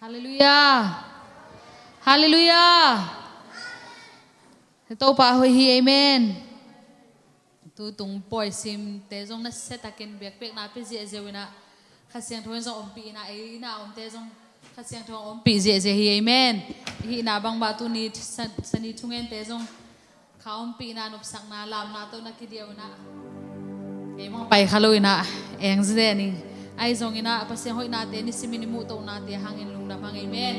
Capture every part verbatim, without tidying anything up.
Halleluiah. Halleluiah. Topa hoih hi. Amen. Tutung pawi simte zong na setakin biakpiakna pia ziahziah uh inah, Kha Siangtho in zong ompih inah, ei inah omte zong Kha Siangtho in ompih ziahziah hi. Amen. Hihna bangbah tuni sa- sani thungente zong kha ompihna, nopsakna, lamna tawh na kidiau inah, kei mah pai kha lo inah eng zen ing. Ahi zong inah Pasian hoihnate nisimin i muhtohnate hangin lungdam hang. Amen.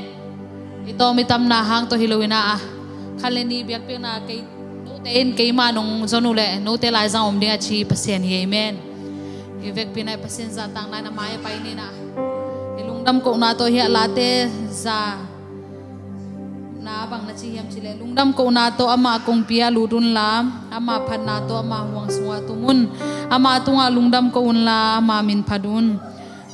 I tawm i tamna hang tawh hi lo inah, khat le nih biakpiakna kei, note in keima nong zon uh leh note laizang om ding a ci Pasian hi. Amen. I vekpi inah Pasian zahtakna in a mai a pai ni inah, i lungdam kohna tawh hiah Late za na bang na ci hiam cih leh, lungdam kohna tawh ama kongpi ah lut unla, ama phatna tawh ama huang sungah tum un. Ama tungah lungdam ko unla, ama min phat un.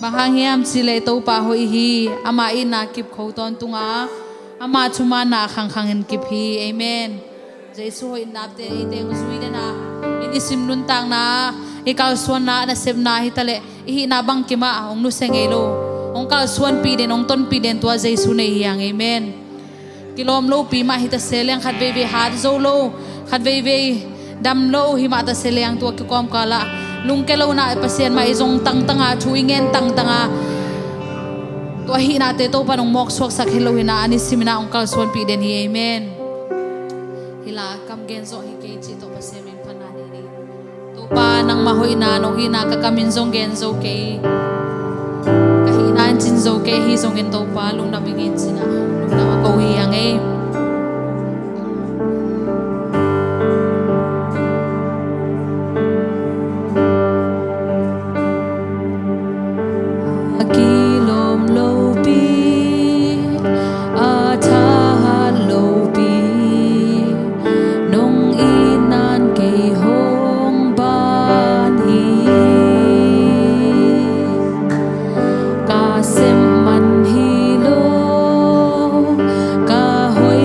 Bang hang hiam cih leh Topa hoih hi. Ama itna kip kho tawntung a, ama thumanna khangkhangin kip hi. Amen. Jesu hoihnate eite hong zui den a, i nisim nuntakna, i kalsuanna, nasepna hi taleh i hihna bangkim ah hong nusia ngei lo, hong kalsuanpih den, hong tonpih den tua Jesu nei hi hang. Amen. Kilawm lopi mah hi ta se leng, khat veivei hat zo lo, khat veivei dam lo hi mah ta se leng, tua kikawmkal ah lungke lo inah Pasian mah i zong tangtang a, thu i ngen tangtang a, tua hihnate Topa in hong mawksuaksak het lo hi inah, a nisim inah hong kalsuanpih den hi. Amen. Hi la, kam gen zawh hi kei cih tawh Pasian min phatna nei ni. Topa, nangmah hoihna, nong itna ka kamin zong gen zo kei, ka hihna in cin zo kei. Ahi zongin Topa, lungdam ing in ci inah lungdam a ko hi hang ei. A kilawm lopi, a thahat lopi, nong itna'n kei hong ban hi. Ka sem man hi lo, ka hoih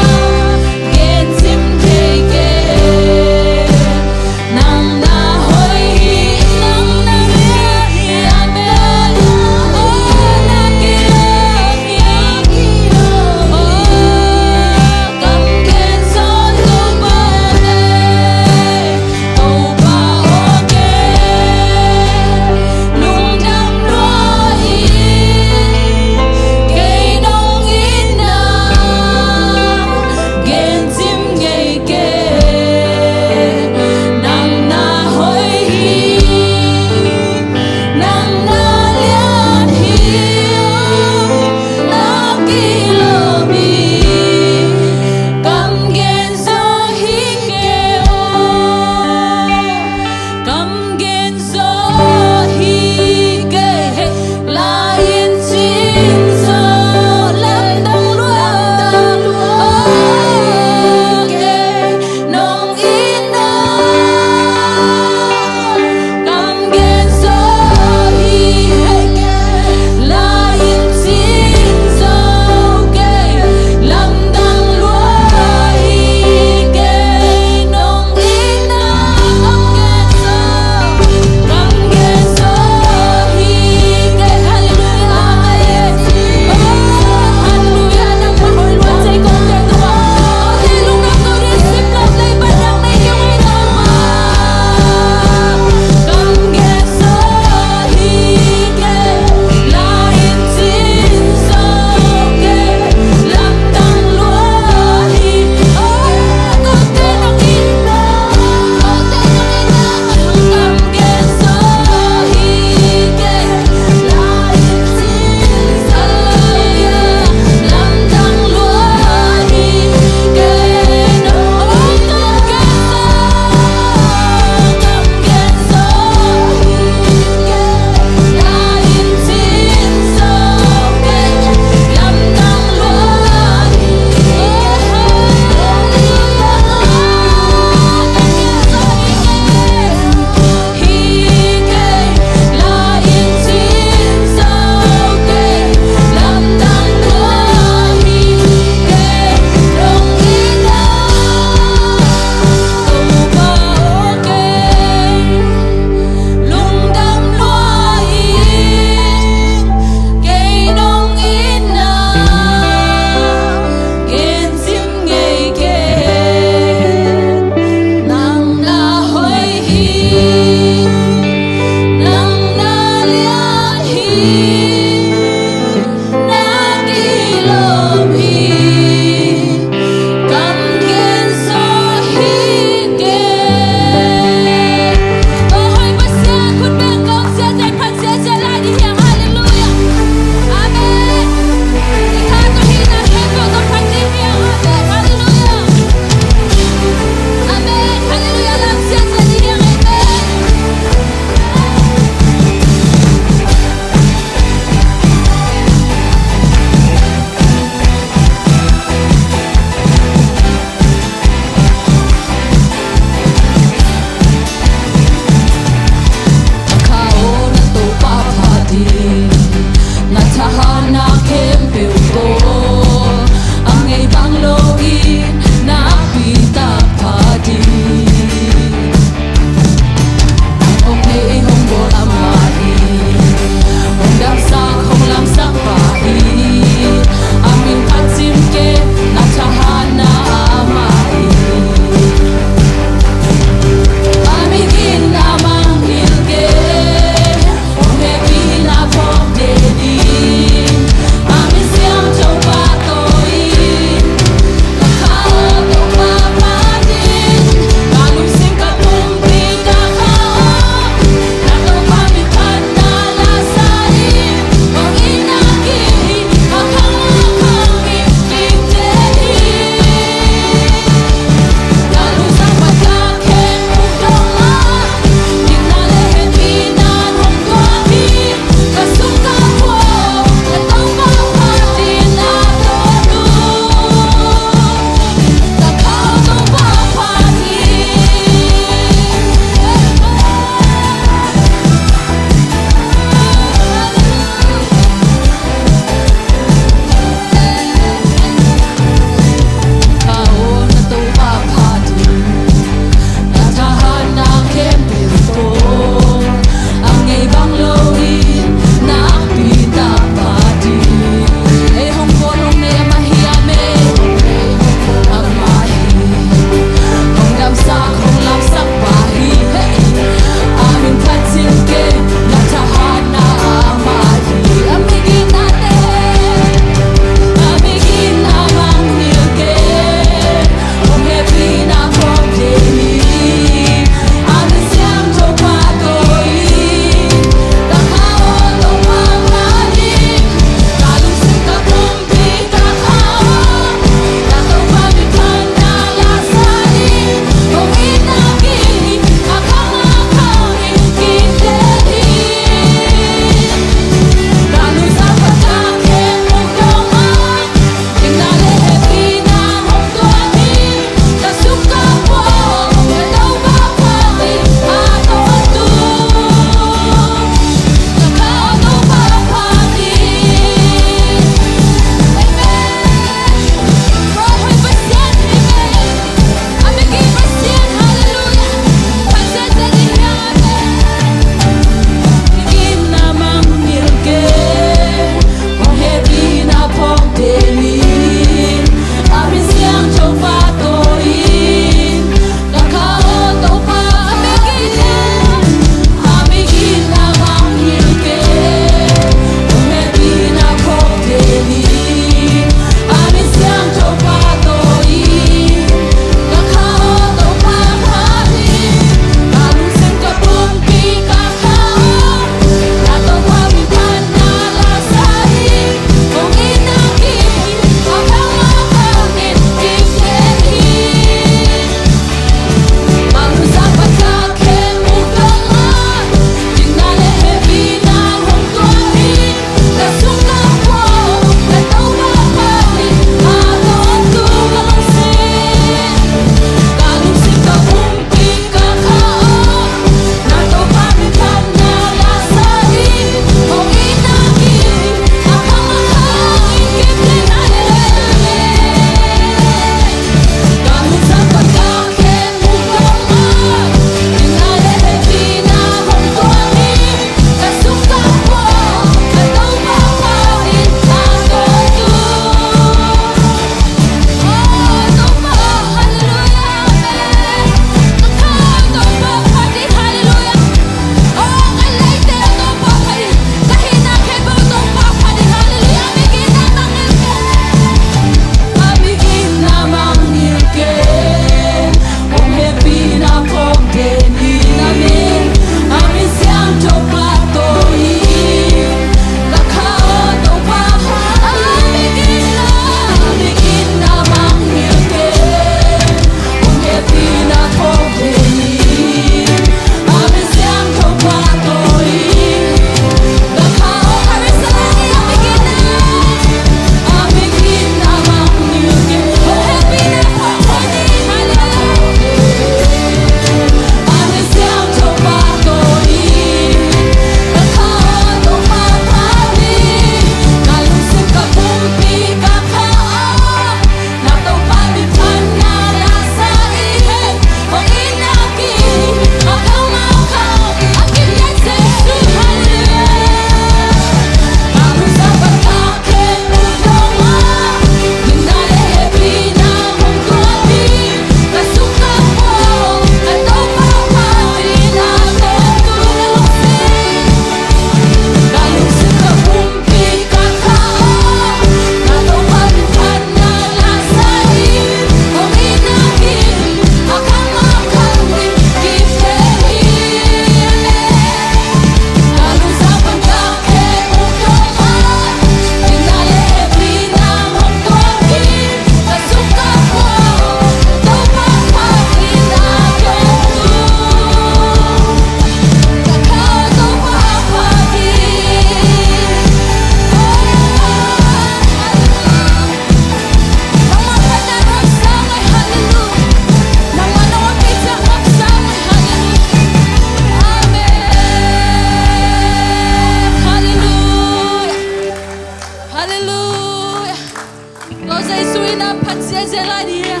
Lai ding hi a,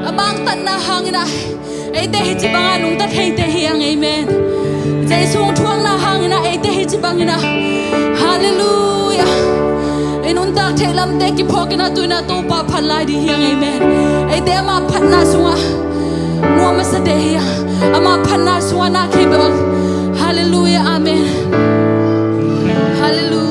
a mangtatna hangin ah eite hih ci banga nungta theite hi hang. Amen. Jesu thuakna hangin ah eite hih ci bangin ah, halleluiah, i nuntak theih lamte kiphawkin ah tu-in ah Topa phat lai ding hi hang. Amen. Eite ama phatna sungah nuam a sate hi a, ama phatna sungah na khei bek. Halleluiah. Amen. Halleluiah.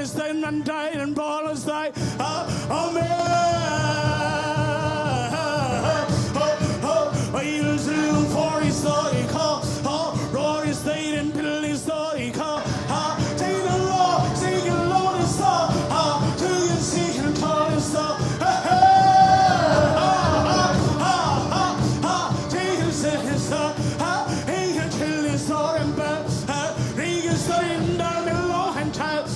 Stand and die and fall aside. Ah, amen. Oh, oh, oh, oh, he is living for his story. Come, oh, Lord is staying and build his story. Come, ah, take the Lord, take the Lord is up. Ah, to the sea and tall is up. Ah, ah, ah, ah, ah, ah, take the sea is up. Ah, he can tell his story and build. Ah, he can stay in the middle and child.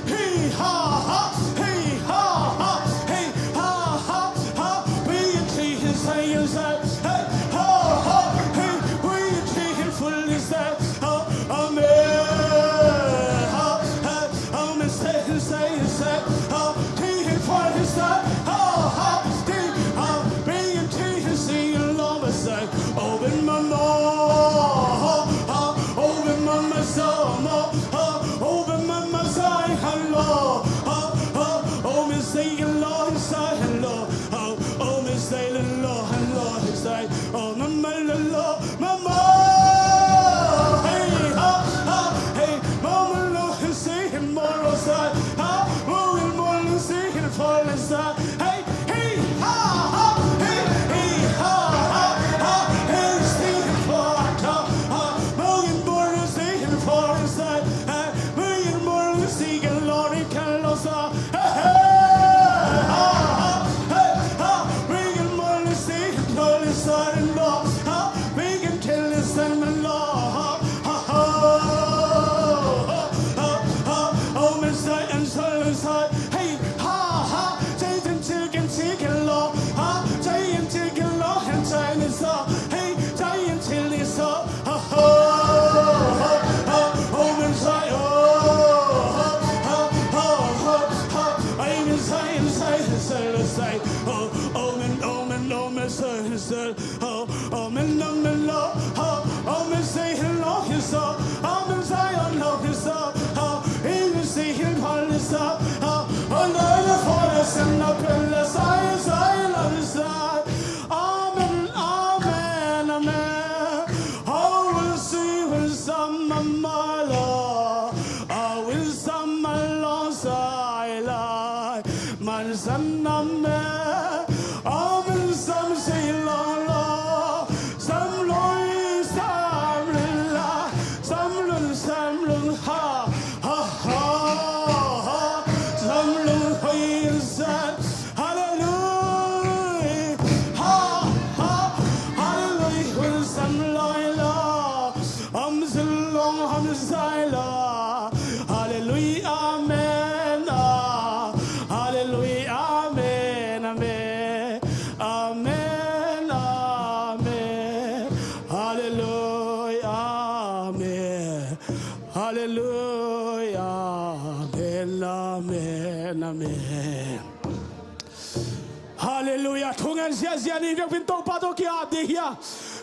Hee ha ha, hee ha ha, hee ha ha ha. We in Jesus' name, say, hey, ha ha, hey, we in Jesus' fullness, say, oh, amen. Ha ha, amen, say, say, say, ha, Jesus' fullness, say, ha ha, Jesus, ha, we in Jesus' name, Lord, say, open my mouth, ha ha, open my mouth, some more. Oh, open my mind, say hello. Oh, oh, oh, me say hello, say hello. Oh, oh, me say hello, hello, say, oh, mama, hello, mama. Hey, ha, ha, hey, mama, hello, say hello, say, ha, oh, hello, say hello, say, hey, hey, ha, ha, hey, hey, ha, ha, ha, hey, say hello, ha, ha, oh, hello, say hello, say, hey, Amen, amen, amen. How will see when some of my love? I will some alongside like man some of me. Amen, some say long, long. Some long, some long, some long, some long, ha, ha, ha, ha. Some long, ha, ha. Hallelujah. Ha, ha. Hallelujah. Hallelujah. Amen. Ah. Hallelujah. Amen. Amen. Amen. Amen. Hallelujah. Amen. Hallelujah. Amen. Amen. Amen. Halleluiah. Thungen ziahziah ni, biakpiak Topa tawh ki-ap dih hi a.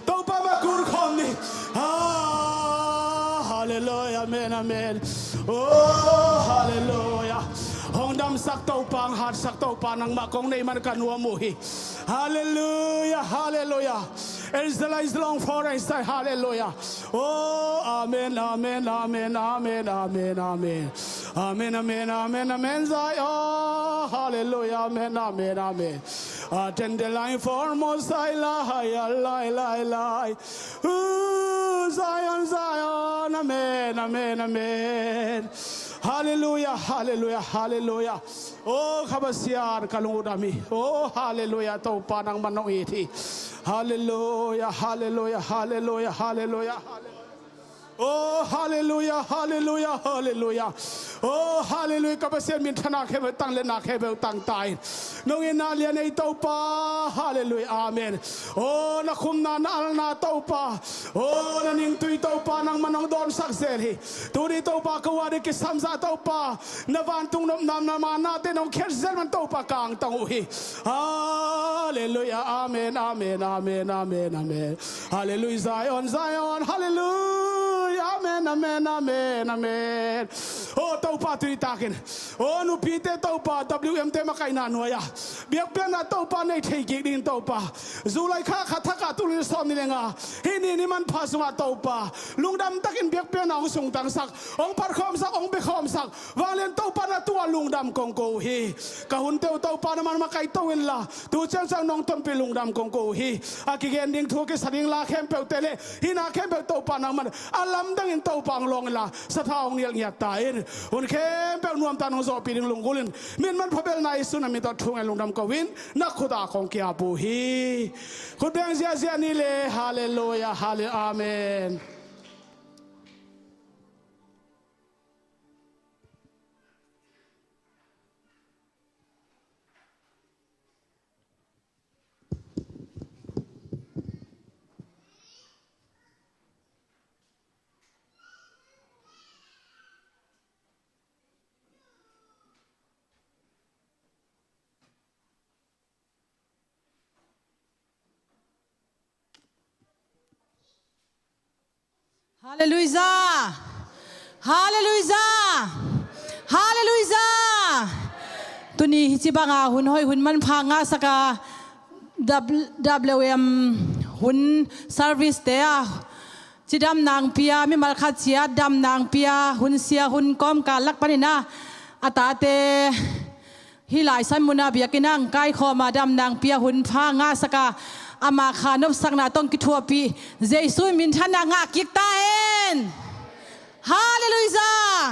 Topa mah kun khawm ni. Ah, halleluiah. Amen, amen. Oh, halleluiah. Hong damsak Topa, hong hatsak Topa, nangmah kong nei man ka nuam uh hi. Halleluiah, halleluiah. Israel is long for Israel. Halleluiah. Oh, amen, amen, amen, amen, amen, amen. Amen, amen, amen, amen, Zion. Hallelujah, amen, amen, amen. Attend the line for Mosiah, lai, lai, lai, lai. Ooh, Zion, Zion, amen, amen, amen. Hallelujah, hallelujah, hallelujah. Oh, ka Pasian, ka lungdam hi. Oh, hallelujah, Topa nangman hong it hi. Hallelujah, hallelujah, hallelujah, hallelujah, hallelujah. Oh, halleluiah, halleluiah, halleluiah. Oh, halleluiah, ka Pasian minthanna khempeuh tang, liatna khempeuh tang ta in. Nong itna lian ei Topa, halleluiah, amen. Oh, na khumna, na alna Topa. Oh, na ningtui Topa, nangman hong dawnsak zel hi. Tuni Topa, ko a ding kisam zah Topa, na vantung nopna, na manna te nong khiat zel man Topa, ka angtang uh hi. Halleluiah, amen, amen, amen, amen, amen. Halleluiah, Zion, Zion, halleluiah, amen, amen, amen, amen. Oh, Topa, tuni takin, oh, nupite Topa, W M te makaihna nuai-ah biakpiakna Topa nei thei kik dingin Topa, July kha khat thak a tul nih le sawmnih le nga, hih ni ni manpha sungah Topa, lungdam takin biakpiakna hong sungtangsak, hong phatkhawmsak, hong biakhawmsak, vanglian Topa na tungah lungdam kong ko uh hi. Ka hunte uh Topa, nangman makaih to inla, tu ciangciang nong tonpih lungdam kong ko uh hi. A kigen ding thu, kisa ding la khempeuhte le hihna khempeuh Topa, nangman a lamdangin Topa hong lawng inla, sathau hong nial ngiat ta in. Hun khempeuh nuamta nong zawhpih ding lunggulhin, min manpha belna Jesu na min tawh thu ngen lungdam ko-in, na khut ah kong ki-ap uh hi. Khut beng ziahziah ni le, halleluiah, halle-, amen. Halleluiah! Halleluiah! Halleluiah! Tuni hih ci banga hun hoih hun manpha ngahsak a, W M hun service te a cidamna hong pia, mimal khat ciat damna hong pia, hun sia hun kawmkal lak panin a, a tate hih lai san mun a biakinn ah hong kaikhawm a, damna hong pia, hun pha ngahsak a, ama kha nopsakna tawh kithuahpih Jesu in minthanna ngah kik ta hen. Halleluiah!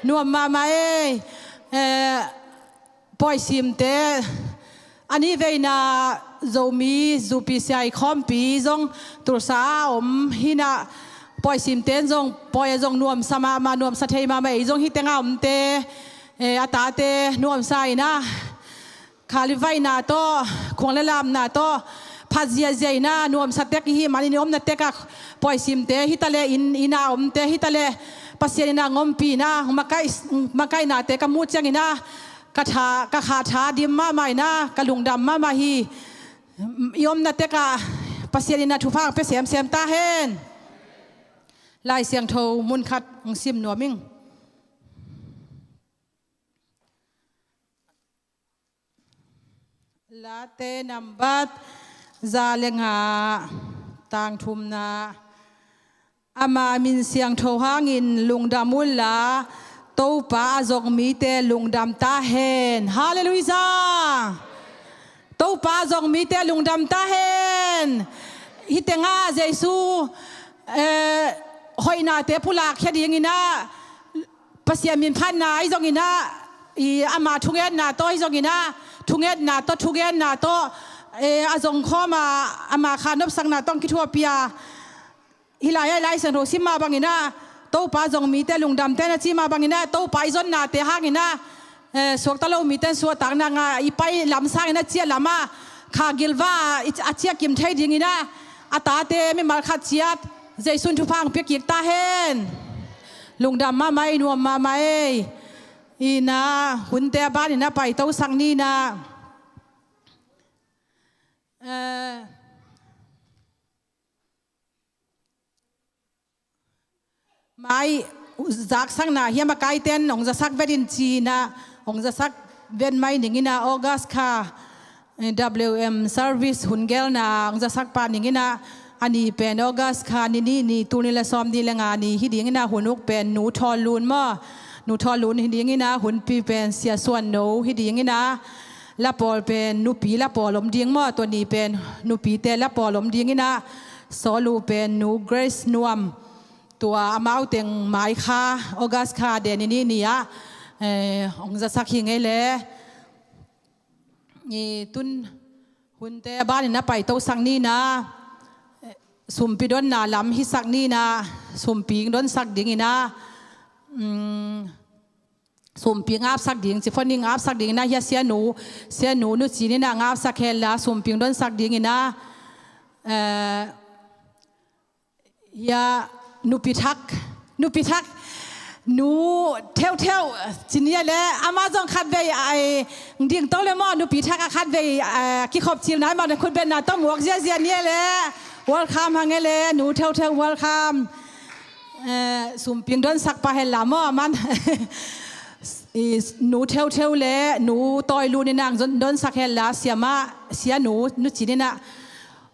Nuam mahmah ei. Eh, pawisimte, a nih veina Zomi, Zupi C I khawmpi zong Tulsa a om hi-in ah, pawisimte in zong pawi a zong nuamsa mahmah, nuamsa thei mahmah, ei zong hih tengah omte, eh, a tate nuamsa in ah, kha le vaihna tawh, khuang le lamna tawh phat ziahziah in ah, nuamsa tek i hih manin i omna tek ah, pawisimte hi ta leh, inn, inn a omte hi ta leh, Pasian in ah hong ompih in ah, makaih, makaihnate ka muh ciangin ah, ka tha, ka kha tha dim mahmah in ah, ka lungdam mahmah hi. I omna tek ah Pasian in ah thupha hong pia semsem ta hen. Lai Siangtho mun khat hong sim nuam ing. Late nambat za le nga, tang thumna. Ama min siangtho hangin lungdam unla, Topa a zong mite lungdam ta hen. Halleluiah! Topa a zong mite lungdam ta hen. Hih tengah Jesu, eh, hoihnate pulakkhia dingin ah, Pasian min phatna ahi zongin ah, i ama thungetna tawh ahi zongin ah, thungetna tawh, thugenna tawh, eh, a zong khawm a, ama kha nopsakna tawh hong kithuahpih a, hih lai-ah Lai Siangtho sim mah bangin ah, Topa zong mite lungdam ta hen a ci mah bangin ah, Topa i zonnate hangin ah, eh, suakta lo mite in suahtakna ngah a, i pai lam sangin a ciah lam ah, kha gilvah a, i, a ciah kim thei dingin ah, a tate mimal khat ciat Jesu in thupha hong pia kik ta hen. Lungdam mahmah ei, nuam mahmah ei. Ina, hunte a banin a paitosak ni ina. Eh, mai zaksakna hiam a kaite in hong zasak vet in ci ina, hong zasak vet mai ning ina, August kha, eh, W M service hun gelna hong zasak pa ning ina, a ni pen August kha ni nih ni, tul nih le sawmnih le nga ni hi ding ina, hun uk pen Nu Thawn Lun maw, Nu Thawn Lun hi ding ina, hunpi pen Sia Suan No hi ding ina, la pawl pen nupi la pawl om ding maw, tua ni pen nupite la pawl om ding ina, sawlu pen Nu Grace Nuam, tua amau teng mai kha, August kha, de ni nih ni ah, eh, hong zasak hi ing ei le. I tun hunte a banin a paitosak ni ina, eh, sumpi donna lam hisak ni in ah, sumpi donsak dingin ah, um, sumpi ngapsak ding, ci phot ning, ngapsak dingin ah, hia sianu, sianu Nu Cin in ah ngapsak hen la, sumpi donsak dingin ah, eh, hia nupi thak, nupi thak, Nu Theutheu ci ni le, amah zong khatvei a, ding to le maw, nupi thak a khatvei a kikhop cil nai maw, khut beng na tawh muak ziazia ni le, welcome hang e le, Nu Theutheu welcome. Eh, sumpi donsak pah hen la maw, aman. I, Nu Theutheu le Nu Tawi Lun in ah don-, donsak hen la, siamah, sianu, Nu Cin in ah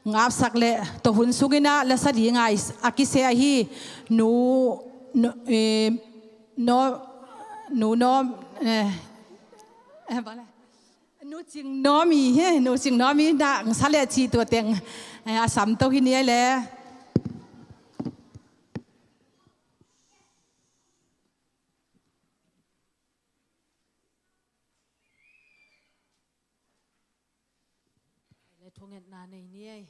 ngapsak le, tua hun sungin ah lasa ding a kisia ahi, Nu, Nu, eh, No, Nu Nawm, eh, eh, bang le, Nu Cing Nawm hi, Nu Cing Nawm in ah ngsa le cih tua teng, eh, a sam to hi ni le. Le thungetna nei ni ei.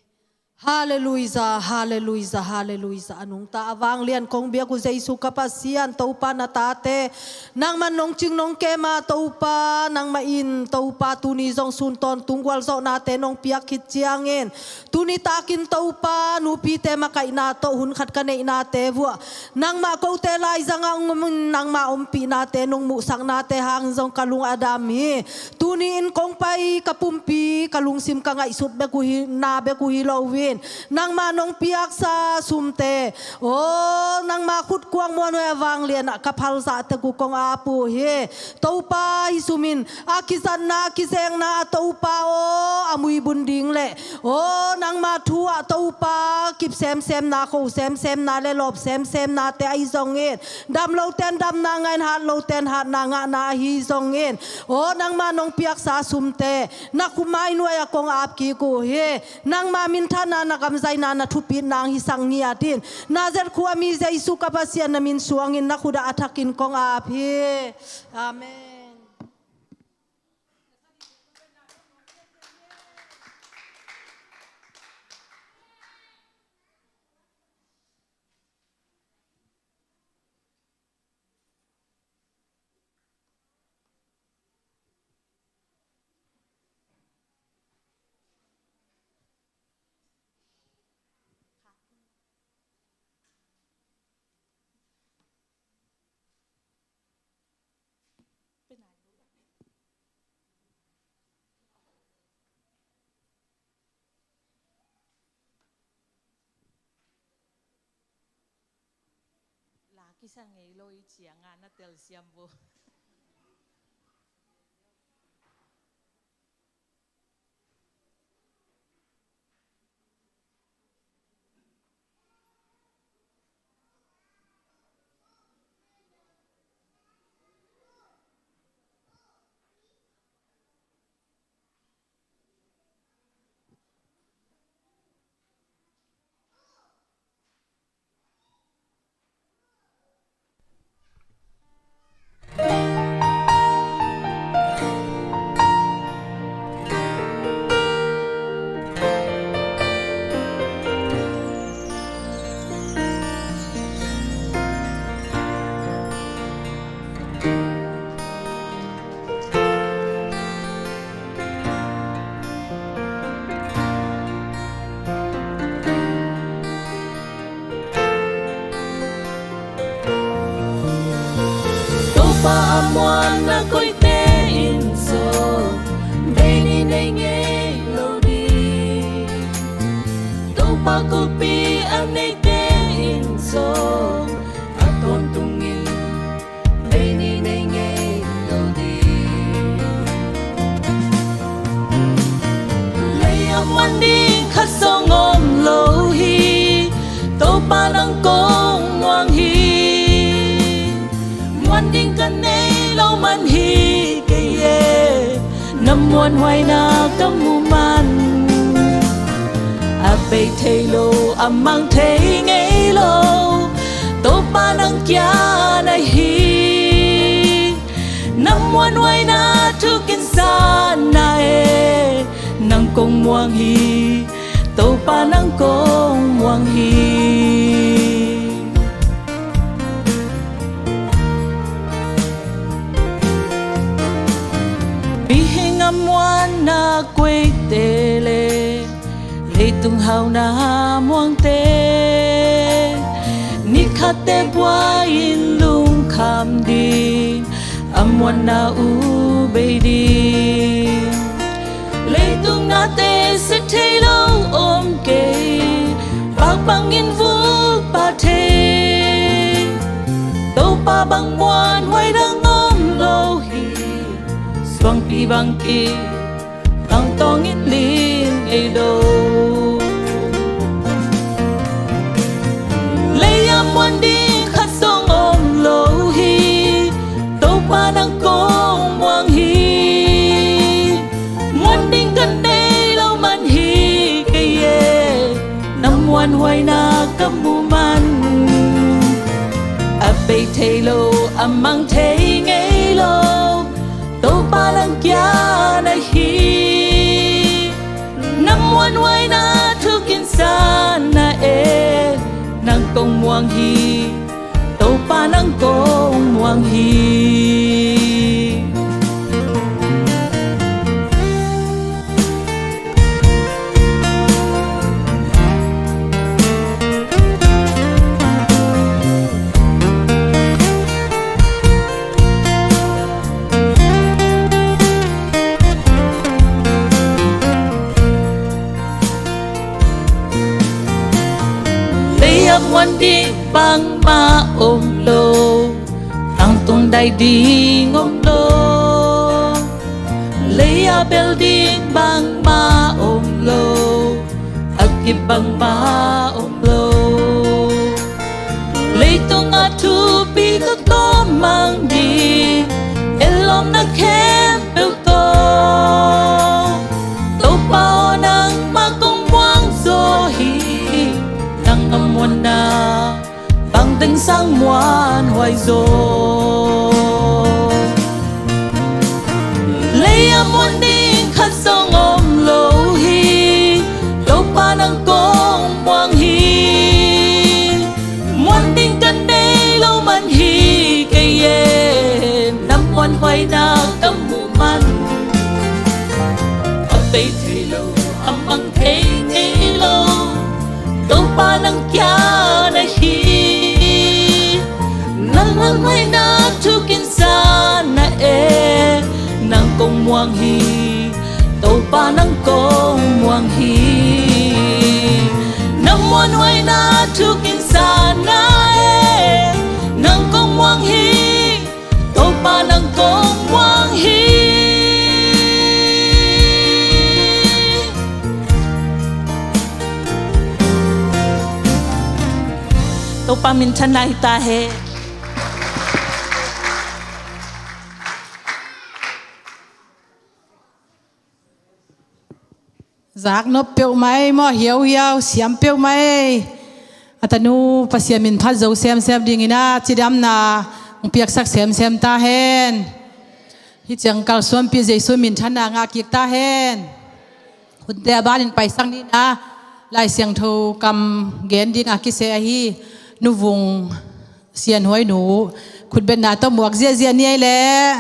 Halleluijah, halleluijah, halleluijah. A nungta a vanglian kong biak uh Jesu ka Pasian, Topa na tate, nangman nong cing nong kem a Topa, nangmah in Topa tuni zong sun tawntung gualzawhnate nong piak khit ciangin, tuni takin Topa nupite makaihnate tawh hun khat ka neihnate vuah, nangmah kote laizangah hong om in, nangmah ompihnate nong muhsaknate hangin zong ka lung a dam hi. Tuni in kong pai ka pumpi, ka lungsim ka ngaihsut bek uh hi, na bek uh hi lo in, nangmah nong piaksa sumte, aw, nangmah khutkuang muanhuai a vanglian ah ka phalzah tek uh kong ap uh hi. Topa, hih sum in a kizatna, a kizengna ah Topa aw, a muibun ding le, aw, nangmah thu ah Topa, kip semsemna, kho semsemna le lawp semsemnate ahi zongin, dam lote in damna ngah in, hat lote in hatna ngahna ahi zongin, aw, nangmah nong piaksa sumte na khuamai nuai ah kong ap kik uh hi. Nangmah minthanna, na gamzaina, na thupitna hong hisak ngiat in, Nazareth khuami Jesu ka Pasian na min suangin na khut ah a thakin kong ap hi. Amen. La kisa ngei lo i cianga na telsiam vo. Topa a muanna koite in zong bei ni nei ngei lo ding. Topa kulhpi a neite in zong a tawntungin bei ni nei ngei lo ding. Lei a muan ding khat zong om lo hi. Topa nang kong muang hi. Muan ding ka nei lo man hi kei e. Na muanhuaina ka muh man, a bei thei lo, a mang thei ngei lo, Topa nang kiang ahi. Na muanhuaina thu kinsanna e, nang kong muang hi. Topa nang kong muang hi. Mihing a muanna kueite le leitung hauna muangte, nikhatte buai-in lungkham ding, a muanna uh bei ding. Leitung nate sia thei lo om kei, bang bangin vuk pah thei. Topa bang muanhuai dang om lo hi, suangpi bang kip, tangtawng in ling ngei lo. Lei-ah muan ding khat zong om lo hi, Topa nang kong muang hi. Muan ding ka nei lo man hi kei e, na muanhuaina ka muh man. A bei thei lo, a mang thei ngei lo, Topa nang kia na hi. Na muanhuaina thukin sa na e, nang kong muang hi. Topa nang kong muang hi. Lei-ah muan ding bangmah om lo, tangtung dai ding om lo. Lei-ah bel ding bangmah om lo, a kip bangmah om lo. Leitungah thupi ka kawm mang ding, e lawm na khempeuh tawh. Topa aw, nangmah kong muang zaw hi, nang a muanna bang teng sang muanhuai zaw. Lei-ah muan ding khat zong om lo hi, Topa nang kong muang hi. Muan ding ka nei lo man hi kei e, na muanhuaina ka muh man. A bei thei lo, a mang thei ngei lo, Topa nang kia na hi. Na muanhuaina thukin sa na e, nang kong muang hi. Topa nang kong muang hi. Na muanhuaina thukin sa na e, nang kong muang hi. Topa nang kong muang hi. Topa minthanna hi ta hen. Zaknop peuhmah ei maw, hiauhiau siam peuhmah ei. A tanu Pasian min phat zo semsem dingin a cidamna hong piaksak semsem ta hen. Hih ciang kalsuanpih Jesu minthanna ngah kik ta hen. Hunte a banin paisak ni na, Lai Siangtho kam gen ding a kiseh ahi Nu Vung Sianhuai nu khutbetna tawh muak ziahziah ni ei leh.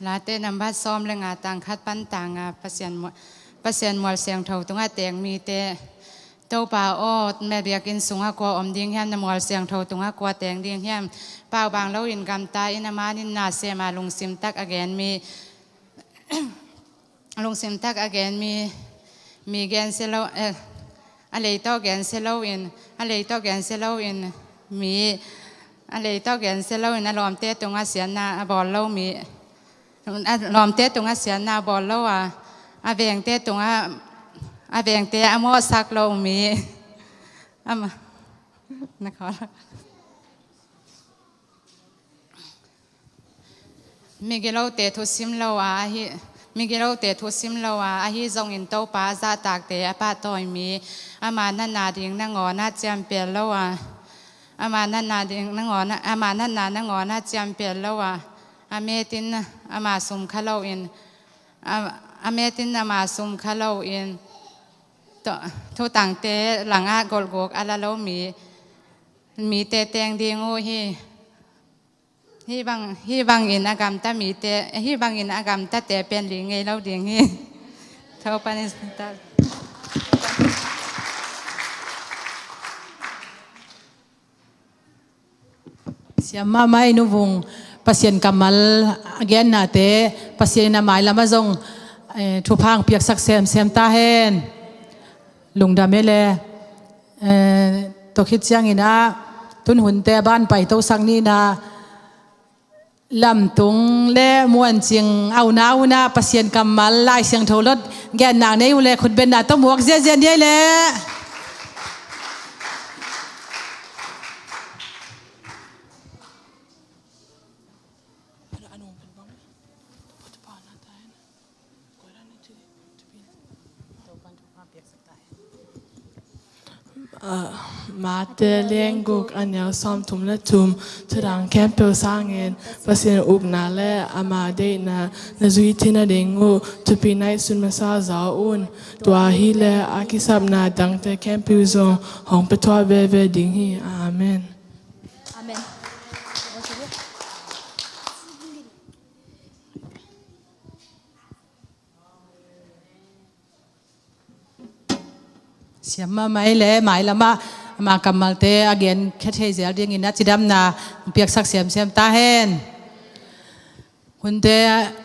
Late nambat sawm le nga, tang khat pan tang nga, Pasian mual, Pasian mual siangtho tungah teng mite. Topa aw, mel biakinn sungah kua om ding hiam, na mual siangtho tungah kua teng ding hiam? Paubang loin gamta in, a manin na sem a, lungsim tak a gen mi, lungsim tak a gen mi, mi gen sia lo, eh, a lei tawh gen sia loin, a lei tawh gen sia loin, mi, a lei tawh gen sia loin, a lawmte tungah siatna a bawl lo mi, a lawmte tungah siatna a bawl lo a, a vengte tungah, a vengte a mawhsak lo mi. Ama, na khawl. Migilote thusim lo a, ahi, Migilote thu sim lo a, ahi zongin Topa zahtakte a pahtawi mi, ama natna ding nangawn ah ciampel lo a, ama natna ding nangawn ah, ama natna nangawn ah ciampel lo a, a metin ama sum kha loin, a, a metin ama sum kha loin, to-, thutangte langah golhguk a la lo mi, mite teng ding uh hi. Hih bang, hih bangin a gamta mite, hih bangin a gamtate pen li ngei lo ding hi. Topa in ta. Siam mahmah i Nu Vung, Pasian kammal a gennate, Pasian in a mailam ah zong, eh, thupha hong piaksak semsem ta hen. Lungdam e le. Eh, tua khit ciangin ah, tun hunte a ban paitosak ni in ah, Lamtung le Muancing a unau in ah Pasian kammal Lai Siangtho lot genna nei uh leh khutbetna tawh muak ziazia ni ei leh. Ah, Mate lian guk a neu sawmthum le thum. Thudang khempeuh sangin Pasian ukna le ama deihna na zuih theih nading uh thupi ngaihsun masa zaw un. Tua hi leh a kisapna dangte khempeuh zong hong pia thuah veve ding hi. Amen. Amen. Siam mahmah ei leh, mailam ah ama kammalte a genkhia thei zel dingin a cidamna piaksak semsem ta hen. Hunte,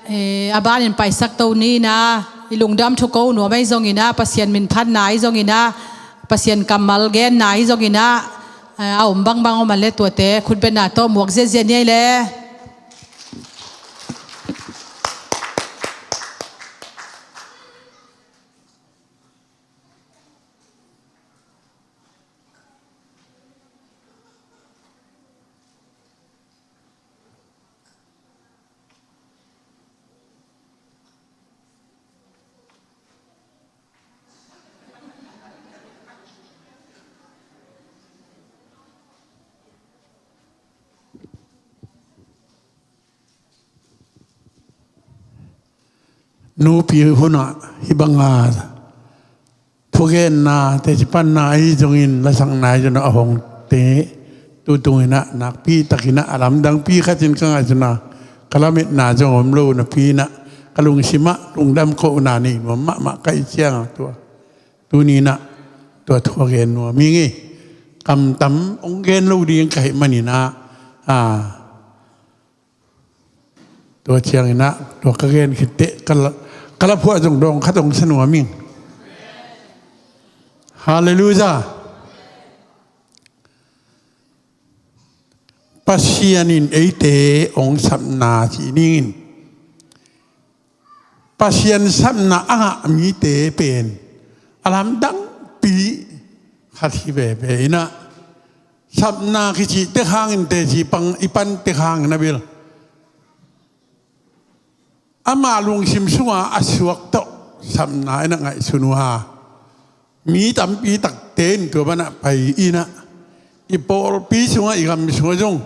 eh, a banin paisak to ni in ah, i lungdam thu ko nuam ahi zongin ah, Pasian min phatna ahi zongin ah, Pasian kammal genna ahi zongin ah, eh, a om bangbang om a leh tuate khutbetna tawh muak ziazia ni ei leh. Nupi hunah hih banga thugenna, teci panna ahi zongin, lasakna ahi zongin a hongte, tu tunginah nakpitakinah a lamdangpi khatin ka ngaihsuna, ka lametna zong om lo napi inah ka lungsimah lungdam kohna nei nuam mahmah ka hih ciangah tua tuninah tua thu a gen nuam hi ngei. Kamtam hong gen lo ding ka hih maninah, a, tua cianginah tua ka gen khitteh ka la, ka la phuah zong dawng khat hong sa nuam ing. Halleluiah. Pasian in eite hong sapna ci ningin, Pasian sapna a ngah mite pen a lamdangpi khat hi veve inah, sapna kicih tek hangin teci pan i pan tek hangin a bil ama lungsim sunga a suak tawh sapna in a ngaihsun uh a, mi tampi takte in tua banah pai inah, i pawlpi sungah, i gam sungah zong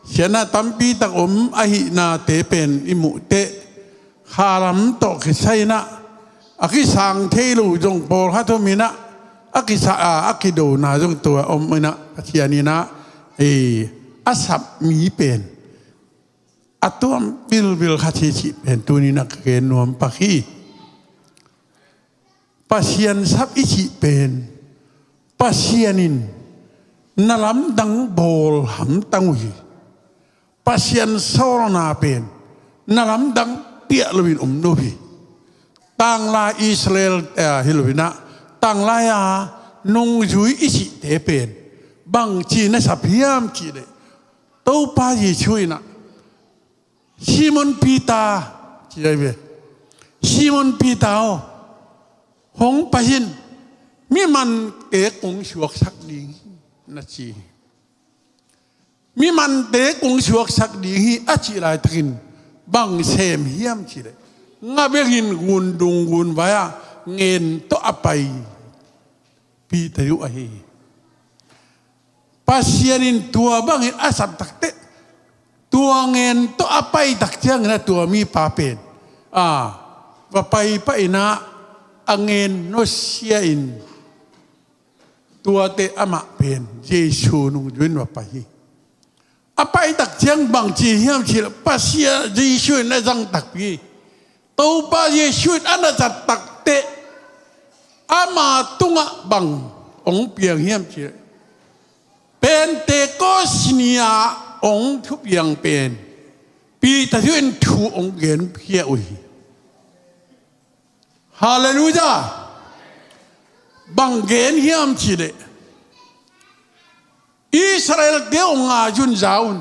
siatna tampi tak om ahihnate pen i muhteh, khalam tawh kisai inah a kisang thei lo zong pawlkhat om inah, a kisa a, a kidona zong tua om inah, Pasian inah, eh, a sap mi pen a tuam bilbil khat hi cih pen tuninah ka gen nuam pak hi. Pasian sap i cih pen, Pasian in na lamdang bawl hamtang uh hi. Pasian sawlna pen na lamdang piah loin om lo hi. Tanglai Israel, eh, hi lo inah, tanglai-a nungzui i cihte pen bangci na sap hiam cih leh, Topa Jesuh inah, Simon Peter, ci ahi ve. Simon Peter aw, hong pai in, mi mante kong suaksak ding hi, na ci hi. Mi mante kong suaksak ding hi a cih laitakin bang sem hiam cih leh, Nga bengin gundung gunvai-ah ngen tawh a pai Peter uh ahi hi. Pasian in tua bangin a sap takteh, tua ngen tawh a pai tak ciangin a tua mipa pen, a, va pai pah in ah, a ngen nusia in, tuate amah pen Jesu nungzui in va pai hi. A pai tak ciang bang ci hiam cih leh, Pasian, Jesu in a zang takpi, Topa Jesu in a na zat takteh, ama tungah bang hong piang hiam cih leh, Pentecost ni-ah hong thupiang pen Peter in thu hong genkhia uh hi. Halleluiah. Bang gen hiam cih leh, Israel-te hong ngai un, za un.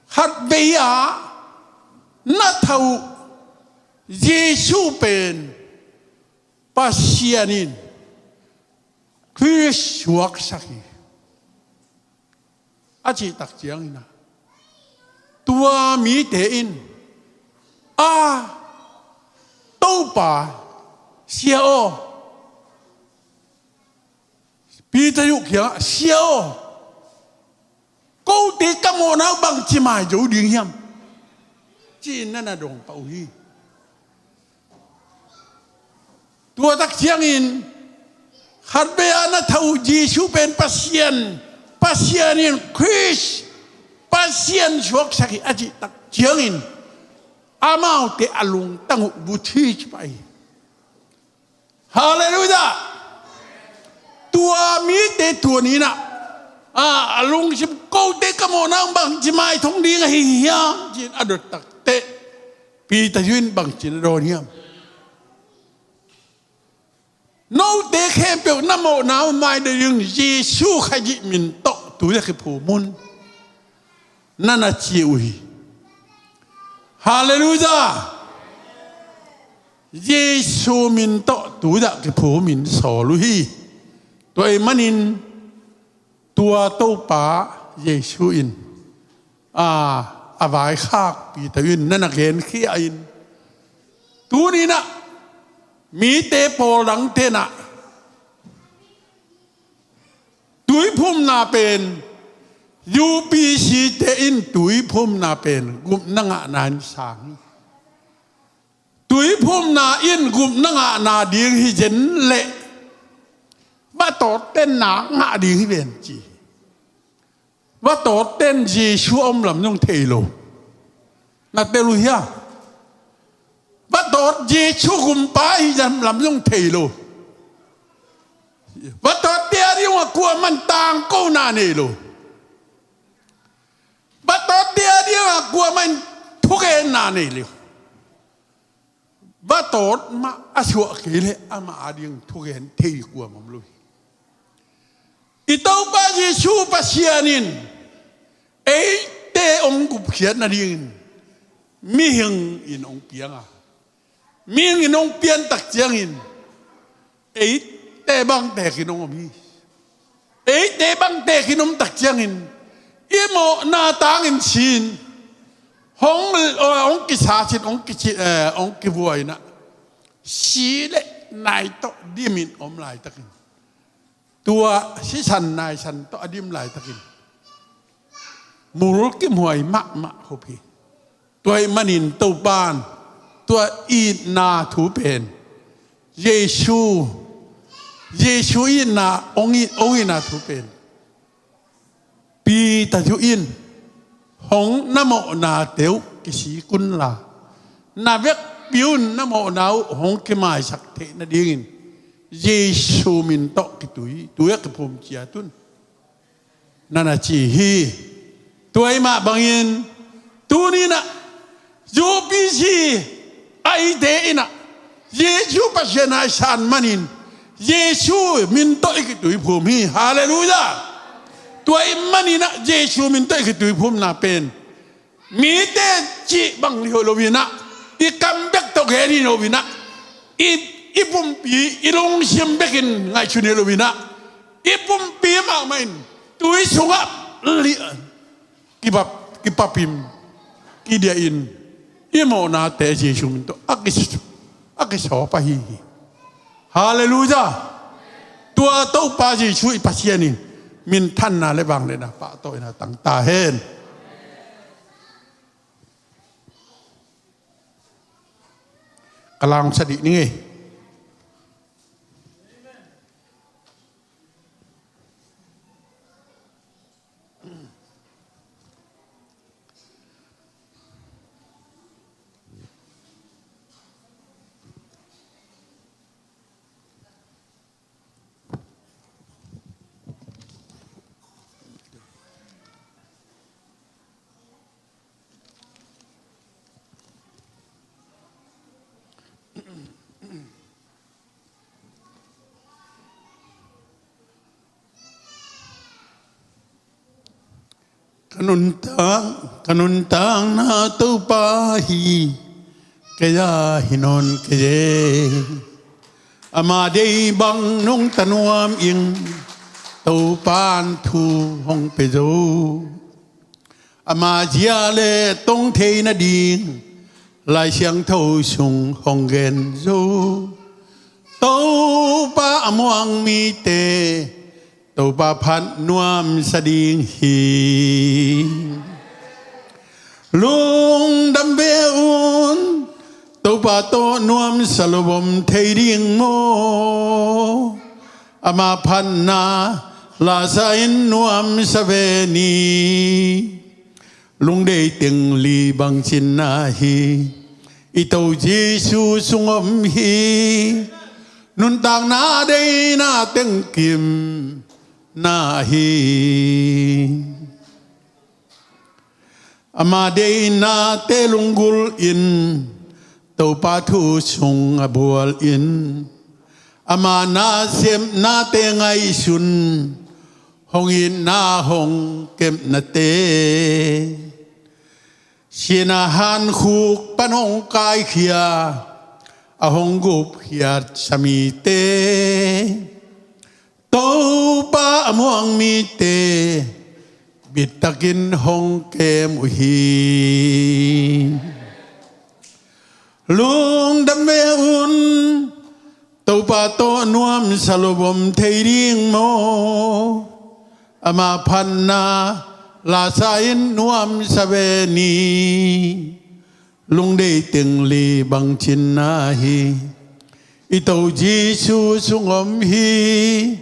Khatvei-ah na thah uh Jesu pen Pasian in Khrist suaksak hi, a cih tak ciangin ah, tua mite in, a, Topa, Sia aw, Peter uh kiangah, Sia aw, kote ka mawhna uh bangci mai zo ding hiam, ci-in na na dong pah uh hi. Tua tak ciangin, khatvei-ah na thah uh Jesu pen Pasian, Pasian in Khrist, Pasian suaksak hi a cih tak ciangin, amaute a lungtang uh buci ci pah hi. Halleluiah. Tua mite tuni-in ah, a, a lungsim, kote ka mawhna uh bangci mai thong ding ahi hiam, ci-in a dot takteh, Peter in bangci na dawn hiam? Note khempeuh na mawhna uh mai ding Jesu Khazih min tawh tui-ah kiphum un, na na ci uh hi. Halleluiah. Jesu min tawh tui-ah kiphumin sawl uh hi. Tua ahih manin tua Topa Jesu in, a, a vaikhak Peter in na na genkhia in, tuni-in ah mite pawl dangte in ah tuiphumna pen, U P C-te in tuiphumna pen gupna ngahna in sang hi. Tuiphumna in gupna ngahna ding hi zen leh, vatawtte'n na ngah ding hi ven ci. Vatawtte'n Jesu a om lam zong thei lo. Na tel uh hia? Vatawt Jesu gumpa hi zam lam zong thei lo. Vatawtte a ding uh a kuamah'n tangkona nei lo. Vatawtte a ding uh a kuamah'n thugenna nei lo. Vatawt mah a suah kei leh amah a ding thugen thei kuamah om lo hi. I Topa Jesu Pasian in eite hong gupkhiat nadingin mihing in hong piang a, mihing in hong pian tak ciangin eite bang tekin hong om hi. Eite bang tekin om tak ciangin i mawhna tangin si-in hong, hong kisat in, hong kici, eh, hong kivua in ah, si leh nai tawh dimin om laitakin, tua sisan naisan tawh a dim laitakin mulkimhuai mahmah khop hi. Tua ahih manin Topa'n tua itna thu pen, Jesu, Jesu itna, hong it, hong itna thu pen Peter in hong, na mawhnate uh kisik unla, na vekpi un na mawhna uh hong kimaisak theih nadingin Jesu min tawh kitui, tui-ah kiphum ciat un, na na ci hi. Tua ahih mah bangin tuni-in ah U P C a hite in ah Jesu Pasian a i san manin Jesu min tawh i kituiphum hi. Halleluiah. Tua ahih manin ah Jesu min tawh i kituiphumna pen mite cih bang hi lo-in ah, i kam bek tawh gen hi lo-in ah, i, i pumpi, i lungsim bekin ngaihsun hi lo-in ah, i pumpi mahmah in tui sungah li-, kipap, kipapin, kidiahin, i mawhnate Jesu min tawh a kis-, a kisawp ahi hi. Halleluiah. Tua Topa Jesu i Pasian in minthanna le vangliatna pahtawi na tang ta hen. Ka langsa dih ning ei. Ka nuntak, ka nuntakna Topa hi, kei a hi nawn kei e. Ama deih bang nungta nuam ing, Topa'n thu hong pia zo. Ama zia le tong thei nading, Lai Siangtho sung hong gen zo. Topa a muang mite, Topa phat nuamsa ding hi. Lungdam ve un, Topa tawh nuamsa lo om thei ding maw? Ama phatna lasa in nuamsa ve ni. Lungdei teng li bangcinna hi. I To Jesu sung om hi. Nuntakna deihna teng kimna hi. Ama deihnate lunggulh in, Topa thu sung a bual in, ama nasepnate ngaihsun, hong itna hong kepnate. Sihna hankhuk pan hong kaikhia, a hong gupkhiatsa mite. Topa a muang mite, bittakin hong kem uh hi. Lungdam ve un, Topa tawh nuamsa lo om thei ding maw? Ama phatna lasa in nuamsa ve ni. Lungdei teng li bangcinna hi. I To Jesu sung om hi.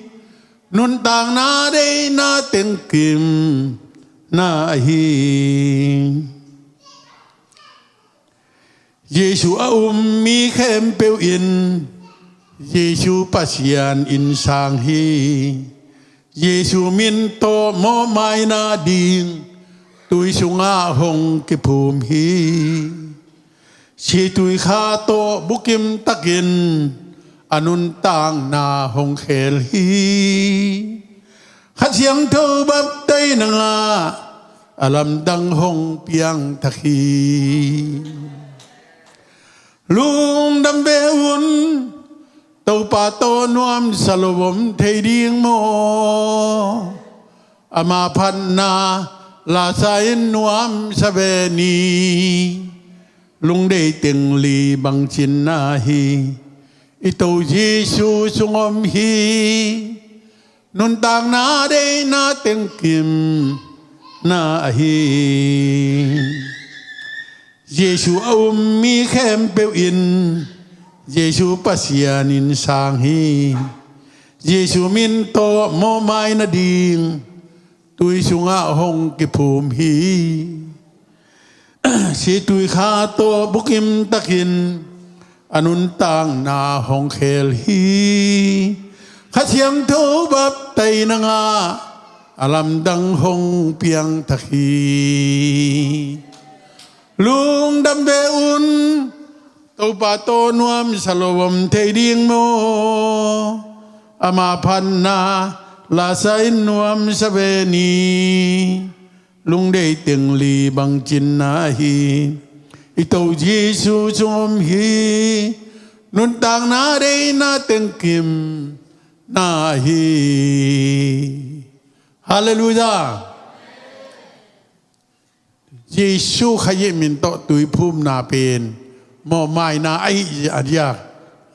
Nuntakna deihna teng kimna hi. Jesu a um mi khempeuh in Jesu Pasian in sang hi. Jesu min tawh mawhmaina ding tui sungah hong kiphum hi. Situi kha tawh bukim takin a nuntakna hong khel hi. Kha Siangtho baptaina ngah a lamdang hong piangthak hi. Lungdam ve un, Topa tawh nuamsa lo om thei ding maw? Ama phatna lasa in nuamsa ve ni. Lungdei teng li bangcinna hi. I To Jesu sung om hi. Nuntakna deihna teng kimna hi. Jesu a um mi khempeuh in Jesu Pasian in sang hi. Jesu min tawh mawhmaina ding tui sungah hong kiphum hi. Situi kha tawh bukim takin a nuntakna hong khel hi. Kha Siangtho baptaina ngah a lamdang hong piangthak hi. Lungdam ve un, Topa tawh nuamsa lo om thei ding maw? Ama phatna lasa in nuamsa ve ni. Lungdei teng li bangcinna hi. I To Jesu sung om hi. Nuntakna deihna teng kimna hi. Halleluiah. Jesu Khazih min tawh tuiphumna pen mawhmaina ahi a diak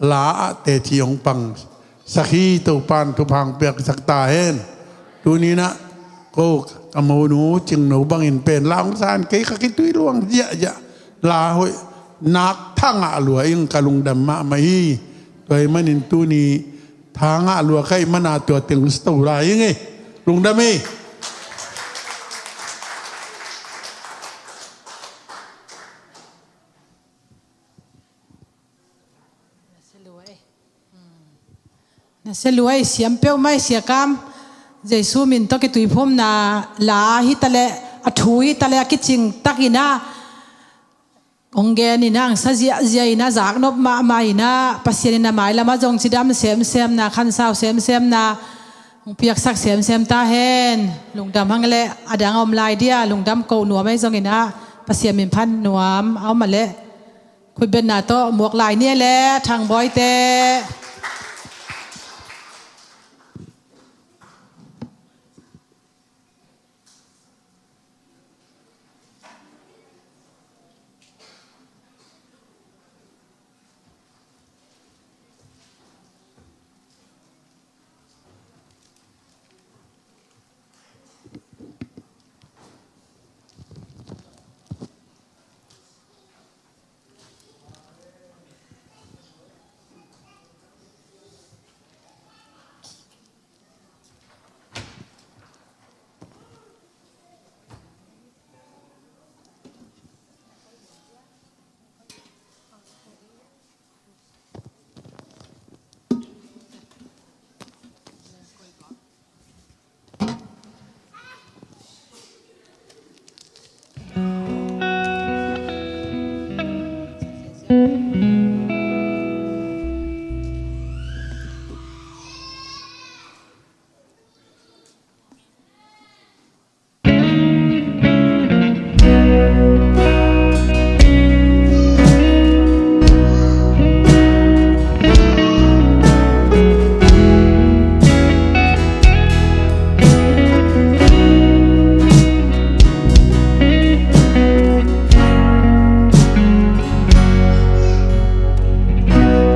la ah teci hong pang sakhi Topan thupha piaksak ta hen. Tuninah ko ka monu Cingno bangin pen la hong san kei ka kitui luang ziahziah la hoih nak thangah lua ing ka lungdam mahmah hi. Tua hi manin tuni thangah lua ka hih mana tua teng sito lai ing e. Lungdam hi. Na sia luai siam peuhmah i siakam. Jesu min tawh kituiphumna la hitaleh a thu hitaleh a kicing takinah hong geninah ang sa ziahziah inah zaknop mahmah inah Pasian in a mailamah zong cidam semsemna khansau semsemna hong piaksak semsem ta hen. Lungdam hang leh a dang a om lai dia lungdam ko nuam ahi zonginah Pasian min phat nuam a om a leh khutbetna tawh muak lai nia le thangbawite.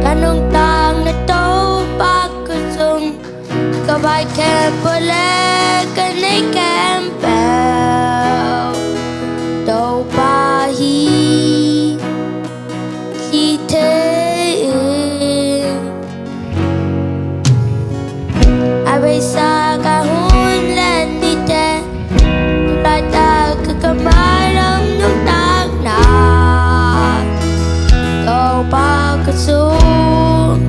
Ka nungta na Topa khutsung ka vai khempeuh le ka nei khempeuh Topa hi thei ing. A beisa ka hun le nite laitak ka mailam nuntakna Topa khutsung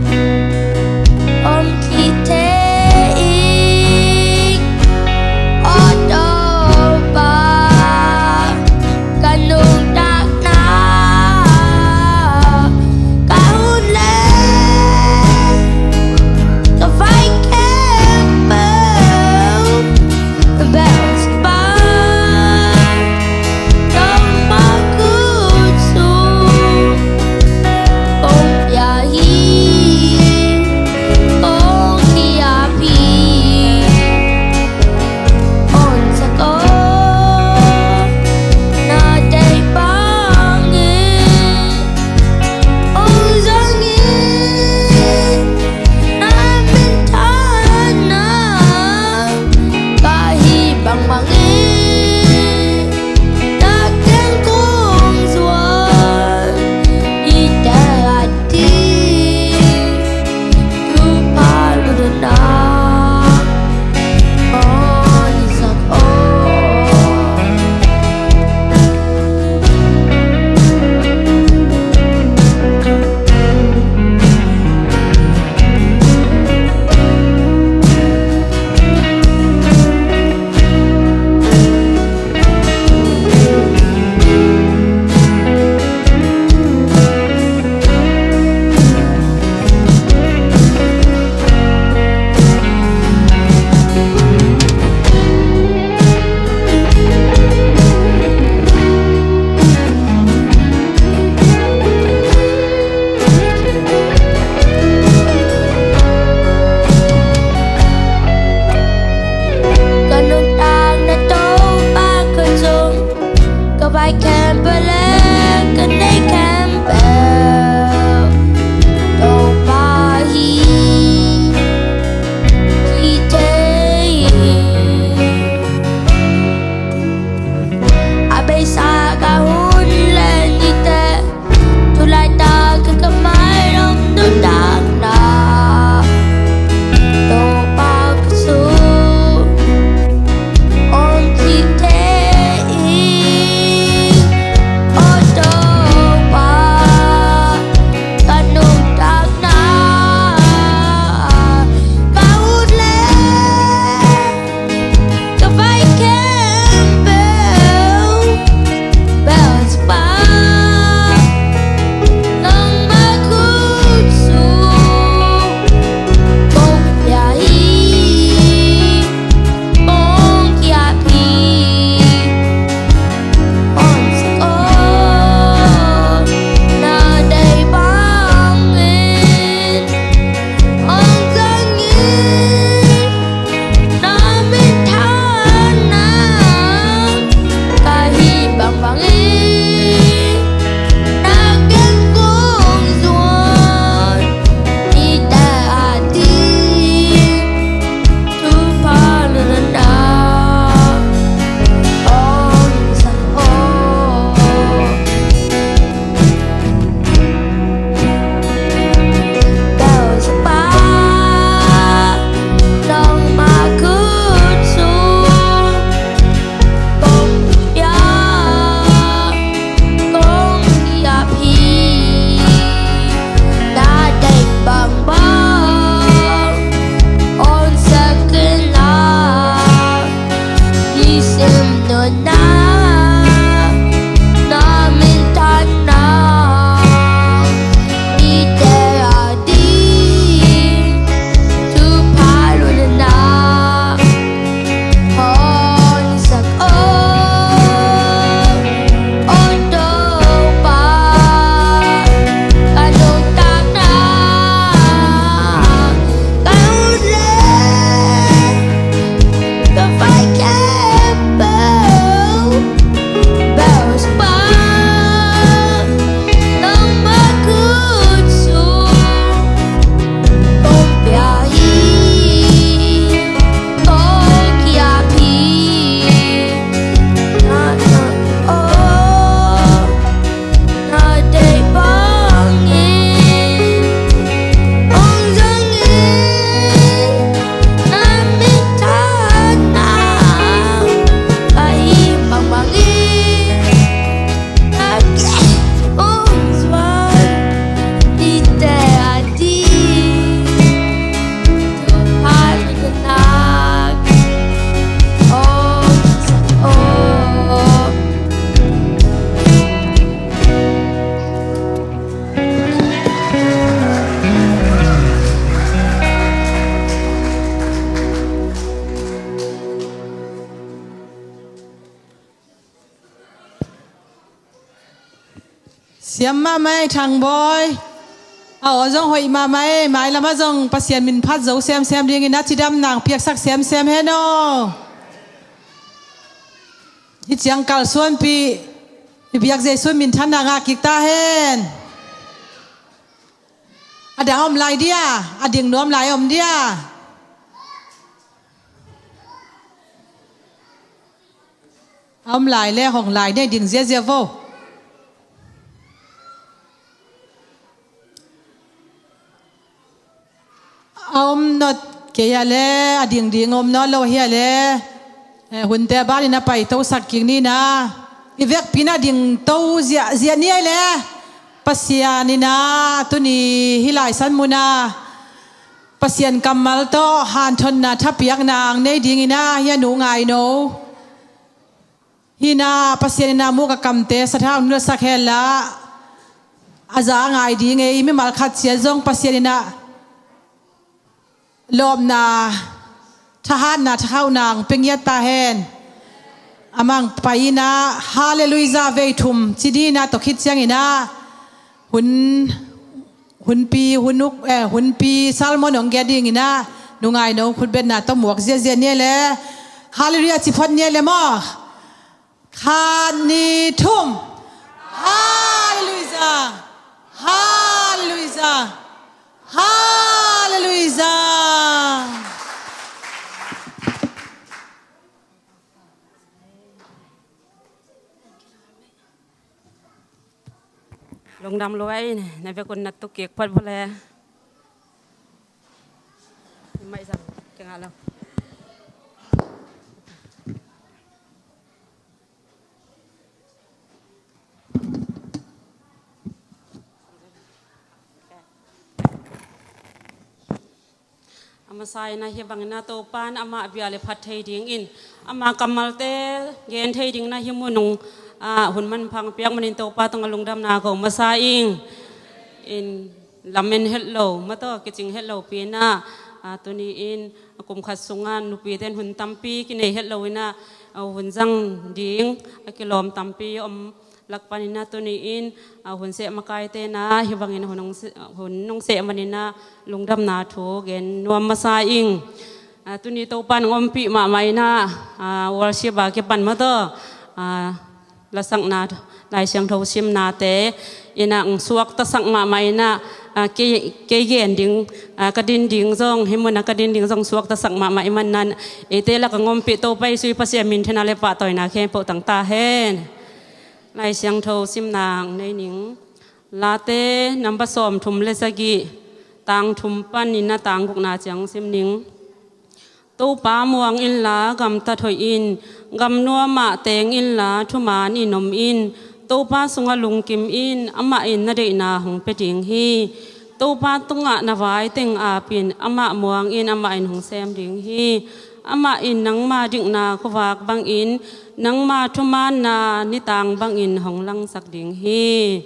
om thei ing. O Topa ka nuntakna ka hun le ka vai khempeuh bel Topa khutsung om thei hi. Siam mahmah ei Thangbawi. A aw zong hoih mahmah ei, mailamah zong Pasian min phat zo semsem dingin a cidam nang piaksak semsem hen aw. Hih ciang kalsuanpih i biak Jesu minthanna ngah kik ta hen. A dang om lai dia, a ding nuam lai om dia. A om lai le hong lai nei ding ziazia vo. A om not kei a le, a dingding om not lo hi a le, eh, hunte a banin a paitosak kik ni na. I vekpi in a dingto ziahziah ni a le, Pasian in a tuni hih laisan mun a Pasian kammal tawh hanthotna thapiakna ang nei dingin a hih a nu Ngaino hi na. Pasian in a muk a kamte sathau nulsak hen la, a za a ngai ding ei, mimal khat ciat zong Pasian in a lawpna, thahatna, thakhauhna ang pia ngiat ta hen. A mang pai in a Halleluijah vei thum ci ni na, tawh khit ciangin a hun, hunpi, hun uk, eh, hunpi Salmon hong gen dingin a, nu Ngaino khutbetna tawh muak ziazia ni a le, Halleluijah ci phot ni a le maw. Khat, nih, thum. Halleluijah. Halleluijah. Halleluijah. Lungdam lua ei, na vekun na tuk kik phot vua le. Mai zang, kengah lo. A masa in a hih bangin a Topa in amah bia le phat thei dingin, ama kammalte gen thei dingin a hih mun ung, ah, hun manpha piak manin Topa tungah lungdamna ko masa ing. In lamen het lo, mataw kicing het lo pi in a, ah, tuni in a kum khat sungah nupite in hun tampi kinei het lo in a, ah, hun zang ding a kilawm tampi om lak panin a tuni in, ah, hun seh makaite in a hih bangin hun nong se-, hun nong seh manin a lungdamna thu gen nuam masa ing. Ah, tuni Topa in hong ompih mahmah in a, ah, worship a kipan mataw, ah, lasakna, Lai Siangtho simnate in a hong suaktasak mahmah in a, ah, kei, kei gen ding, ah, ka din ding zong, hih mun a ka din ding zong suaktasak mahmah i man nan, eite lak hong ompih Topa Jesu i Pasian minthanna le pahtawina khempeuh tang ta hen. Lai Siangtho simna ang nei ning. Late number sawmthum le sagih, tang thum panin a tang gukna ciang sim ning. Topa muang inla gamtat hoih in, gam nuamah teng inla thumanin om in. Topa sungah lungkim in, amah in na deihna hong pia ding hi. Topa tungah na vai teng ap in, amah muang in, amah in hong sem ding hi. Amah in nangma dikna khuavak bangin, nangma thumaanna nitang bangin hong langsak ding hi.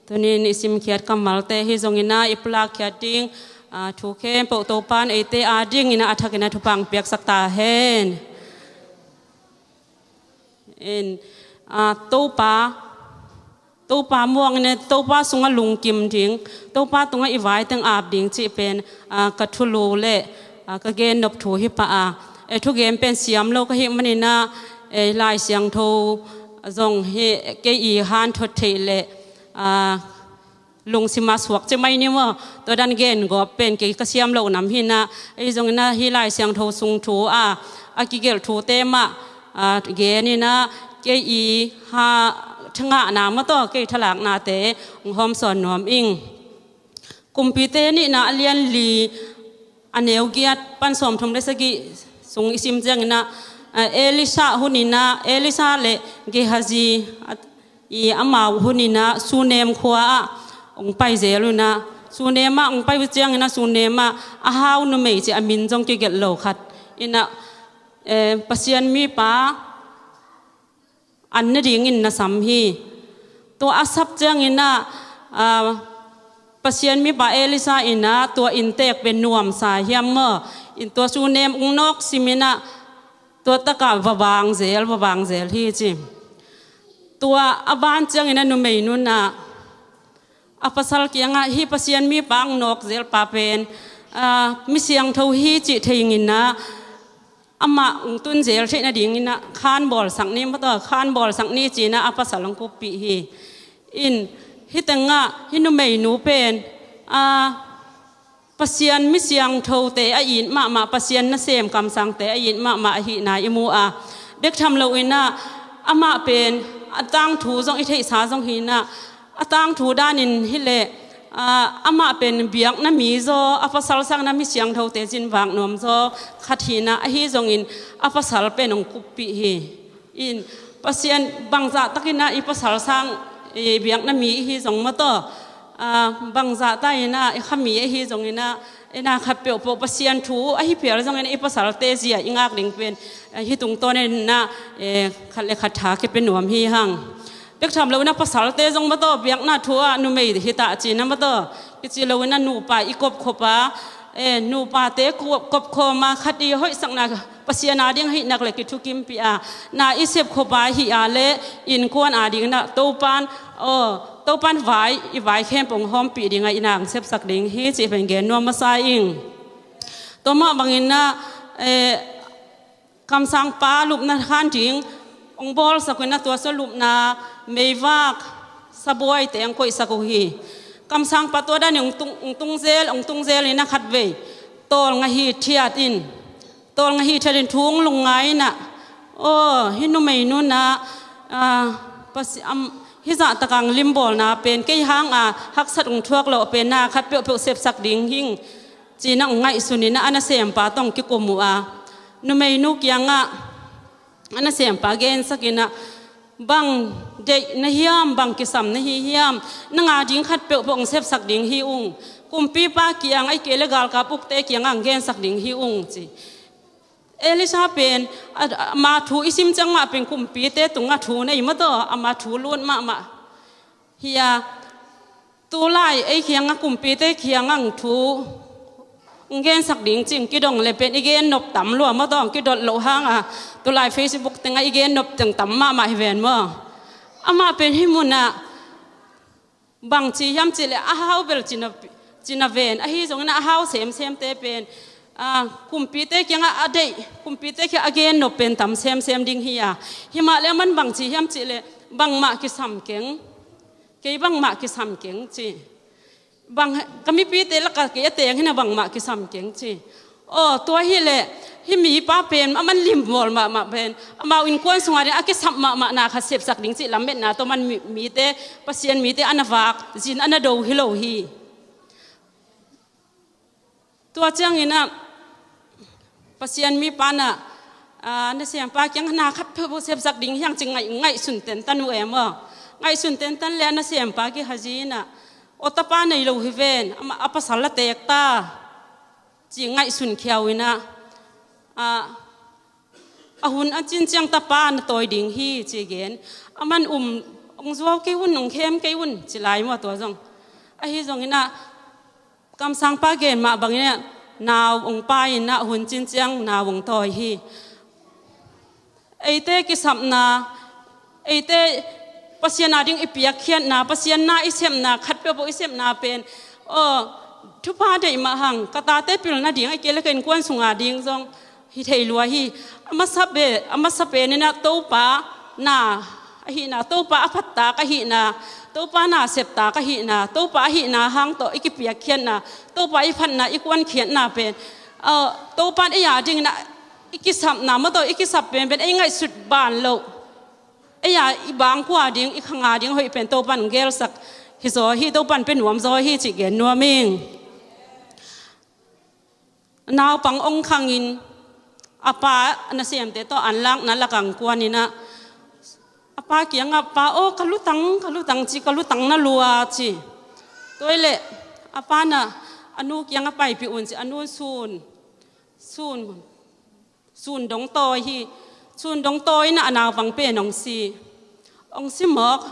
Tuni in i simkhiat kammalte hi zongin a i pulakkhiat ding, ah, thu khempeuh Topa in eite adingin a thakin a thupha hong piaksak ta hen. In, ah, Topa, Topa muang in a, Topa sungah lungkim ding, Topa tungah i vai teng ap ding cih pen, ah, ka thulu le, ah, ka gennop thu hi pah a. E, thugen pen siam lo ka hih manin a, e, Lai Siangtho zong hi kei i hanthot theih le, ah, lungsim a suak ci mai ni maw. Tua dan gen gawp pen kei ka siam loh nam hi in a, ei zongin a hih Lai Siangtho sung thu a, a kigelh thute mah, ah, gen in a, kei i ha, thangahna mataw, kei thalaknate hong hawmsawn nuam ing. Kumpite nihna a lian li, a neu giat pan sawmthum le sagih sung i sim ciangin a, ah, Elisha hun in a, Elisha le Gehazi, ah, i amau hun in a Sunem khua ah hong pai zel uh in a, Sunem ah hong pai uh ciangin a, Sunem ah a hau numei ci a min zong kigelh lo khat in a, eh, Pasian mipa an na dingin na sam hi. Tua a sap ciangin a, ah, Pasian mipa Elisha in a tua inntek pen nuamsa hiam maw? In tua Sunem hong nawk sim in a, tua takah va vang zel, va vang zel hi ci. Tua a ban ciangin a numei nun a, a pasal kiangah, "Hih Pasian mipa ang nawk zelpa pen, aa, mi siangtho hi," cih thei inginah, amah ong tun zel theih nadinginah khan bawlsak ni, mataw, khan bawlsak ni cinah a pasal ong kuppih hi. In, hih tengah hih numeinu pen, aa, Pasian mi siangthote a it mahmah, Pasian nasem kamsangte a it mahmah ahihna i mu a, bek tham loinah amah pen a tangthu zong i theihsa zong hinah, a tangthu danin hileh, aa, amah pen biakna mi zaw, a pasal sangin a mi siangthote cinvak nuam zaw khat hinah, ahi zongin a pasal pen ong kuppih hi. In, Pasian bangzah takinah i pasal sang, i biakna mi ihi zong mataw, aa, bangzah tainah i khami ihi zonginah, i na khat peuhpeuh Pasian thu ahi phial zongin i pasalte zia i ngak ding pen, aa, hih tungtawninah, ee, khat le khat tha kipia nuam hi hang. Bek tham loinah pasalte zong mataw, biakna thu ah numei hi ta cinah mataw, kici loinah nupa i kopkhop a, ee, nupate kop, kopkhawm a, khat i hoihsakna Pasian a ding ahih nak le kithukimpih a, na i sepkhop a hih a le innkuan a dinginah Topan, aw, Topan vai, i vai khempeuh ong hawmpih dingah i na ong sepsak ding hi cih pen gen nuam masa ing. Tua mah banginah, ee, kamsangpa lupna khan ding ong bawlsak uh inah, tua sung lupna meivak sabuaite ong koihsak uh hi. Kamsangpa tua danin ong tung, ong tung zel, ong tung zel inah khatvei tawlnga hithiat in, tawlnga hithiat in thu ong lungngai inah, aw, hih numeinu nah, aa, Pasi-, am, hih zahtak a ong limbawlna pen kei hanga haksat ong thuak loh pen na khat peuhpeuh sepsak ding hing, cinah ong ngaihsun inah a nasempa tawh ong kikum uh a, numeinu kiangah a nasempa gensak inah, "Bang deih na hiam, bang kisam na hi hiam, nang a ding khat peuhpeuh ong sepsak ding hi ung. Kumpipa kiang, ahih kei le galkap ukte kiangah ong gensak ding hi ung," ci. Elisha pen, a, a, ama thu i sim ciang mah pen kumpite tungah thu nei mataw, ama thu lut mahmah hi a, tulai ei kiangah kumpite kiangah ong thu ong gensak ding cih ong kidong le pen i gen nop tam lua mataw, ong kidot loh hanga, tulai Facebook tengah i gen nop teng tam mahmah hi ven maw. Amah pen hih munah bangci hiam cih leh a hau bel cina, cina ven, ahi zongin a hau semsemte pen, aa, kumpite kiangah a deih, kumpite kiangah a gen nop pen tam semsem ding hi a, himah le aman bangci hiam cih leh, "Bangmah kisam keng, kei bangmah kisam keng," ci. "Bang, ka mipite lakah kei a teng hinah bangmah kisam keng," ci. Aw, tua hileh hih mipa pen aman limbawl mahmah pen, amau innkuan sungah ding a kisap mahmah na khat sepsak ding cih lametna tawh aman mi, mite, Pasian mite a na vak, zin a na do hi lo hi. Tua cianginah Pasian mipa nah, aa, nasempa kiangah na khat peuhpeuh sepsak ding hi hang ci ngaih, ngaihsun tentan uh e maw. Ngaihsun tentan le a nasempa kihazin ah, "Aw, tapa nei lo hi ven, a, a pasal a teek ta," ci ngaihsun khia uh inah, aa, "A hun a cin ciang tapa na tawi ding hi," ci gen. Aman um, "Ong zuau kei un, ong khem kei un," ci lai maw tua zong. Ahi zonginah kamsangpa gen mah banginah nau ong pai inah a hun cin ciang nau ong tawi hi. Eite kisapna, eite Pasian a ding i piakkhiatna, Pasian na i sepna, khat peuhpeuh i sepna pen, aw, thupha deih mah hang, ka tate pilna ding, ahih kei le ka innkuan sunga ding zong hi thei lua hi. A masa pen, a masa peninah Topa na ahihna, Topa a phattak ahihna, Topa na septak ahihna, Topa ahihna hang tawh i kipiakkhiatna, Topa i phatna, i kuankhiatna pen, aw, Topa in ei a dinginah i kisapna maw tawh, i kisap penpen ei ngaihsut ban loh, ei a i bangkua ding, i khanga ding hoih pen Topa in gelsak hi zaw hi, Topa in pia nuam zaw hi cih gen nuam ing. Naupang ong khangin a pa nasemte tawh anlakna lakah ong kuaninah a pa kiangah, "Pa aw, ka lutang, ka lutang," ci, "ka lutang na lua," ci. Tua hileh a pa nah a nu kiangah paipih un ci, a nu in sun, sun, sun dong tawi hi. Sun dong tawi inah a naupang pen ong si, ong si mawk.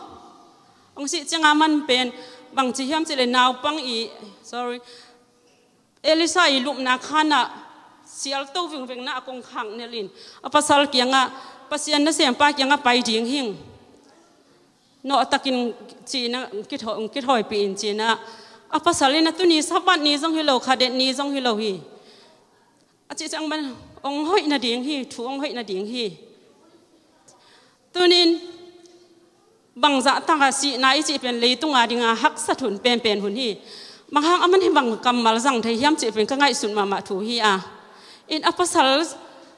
Ong sih ciangah aman pen bangci hiam cih leh naupang i, sorry, Elisha i lupna khanah sialto vingvengna a kongkhak nelin a pasal kiangah, "Pasian nasempa kiangah pai ding hing," nawh takin cina kithawi, kithawipih in cina, a pasal in a tuni Sabbath ni zong hi lo, khadet ni zong hi lo hi. A cih ciang man ong hoih nading hi, thu ong hoih nading hi. Tunin bangzah taka sihna i cih pen leitunga dinga haksat hun penpen hun hi. Bang hang aman hi bang kammal zang thei hiam cih pen ka ngaihsut mahmah thu hi a. In a pasal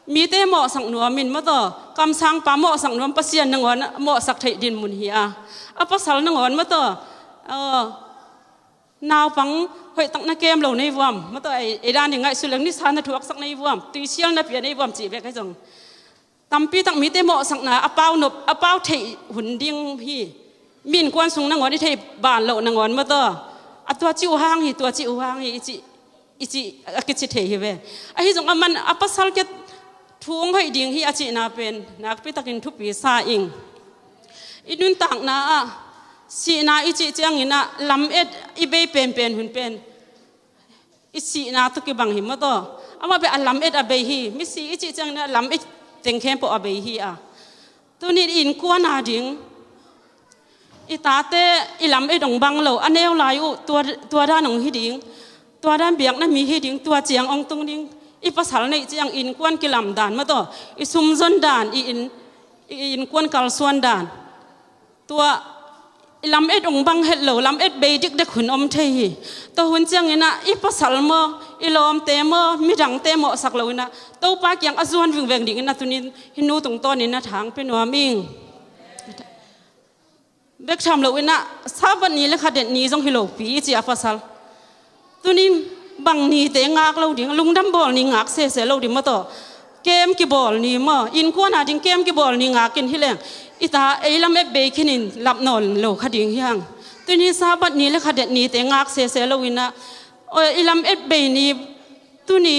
mite mawhsak nuam in maw taw, kamsangpa mawhsak nuam, Pasian nangawn mawhsak theih din mun hi a. A pasal nangawn maw taw, aw, naupang hoihtak na kem lo nei vuam, maw taw, ei, ei dan ding ngaihsut leng nisa na thuaksak nei vuam, tuisial na pia nei vuam cih bek ahi zong, tampi tak mite mawhsakna a pau nop, a pau theih hun ding hi. Mi innkuan sung nangawn i theih ban loh nangawn maw taw, a tua ci uh hang hi, tua ci uh hang hi, i cih, i cih a kici thei hi ve. Ahi zong aman a pasal kia thu ong hoih ding hi a cihna pen nakpi takin thupi sa ing. I nuntakna ah sihna i cih ciangin ah lamet i bei penpen hun pen i sihna tawh kibang hi maw taw. Amah beh a lamet a bei hi. Misi i cih ciangin ah lamet teng khempeuh a bei hi a. Tuni innkuan a ding i tate i lamet ong bang lo, a neu lai uh tua, tua dan ong hi ding, tua dan biakna mi hi ding, tua ciang ong tung ding. I pasal neih ciang innkuan kilam dan maw taw, i sumzon dan, i inn, i innkuan kalsuan dan, tua i lamet ong bang het lo, lamet bei dikdek hun om thei hi. Tua hun ciangin ah i pasal maw, i lawmte maw, midangte mawhsak lo in ah Topa kiang a zuan vingveng dingin ah tunin hih nu tungtawnin ah thang pia nuam ing. Bek tham lo in ah Sabbath ni le khadet ni zong hi lopi i ci a pasal. Tunin bang nite ngak lo ding, lungdam bawl ni ngak sese lo ding maw taw. Kem kibawl ni maw, innkuan a ding kem kibawl ni ngak in hi leng, i ta ei lamet bei khin in lap nawn lo kha ding hi hang. Tuni Sabbath ni le khadet nite ngak sese lo in ah, i lamet bei ni, tuni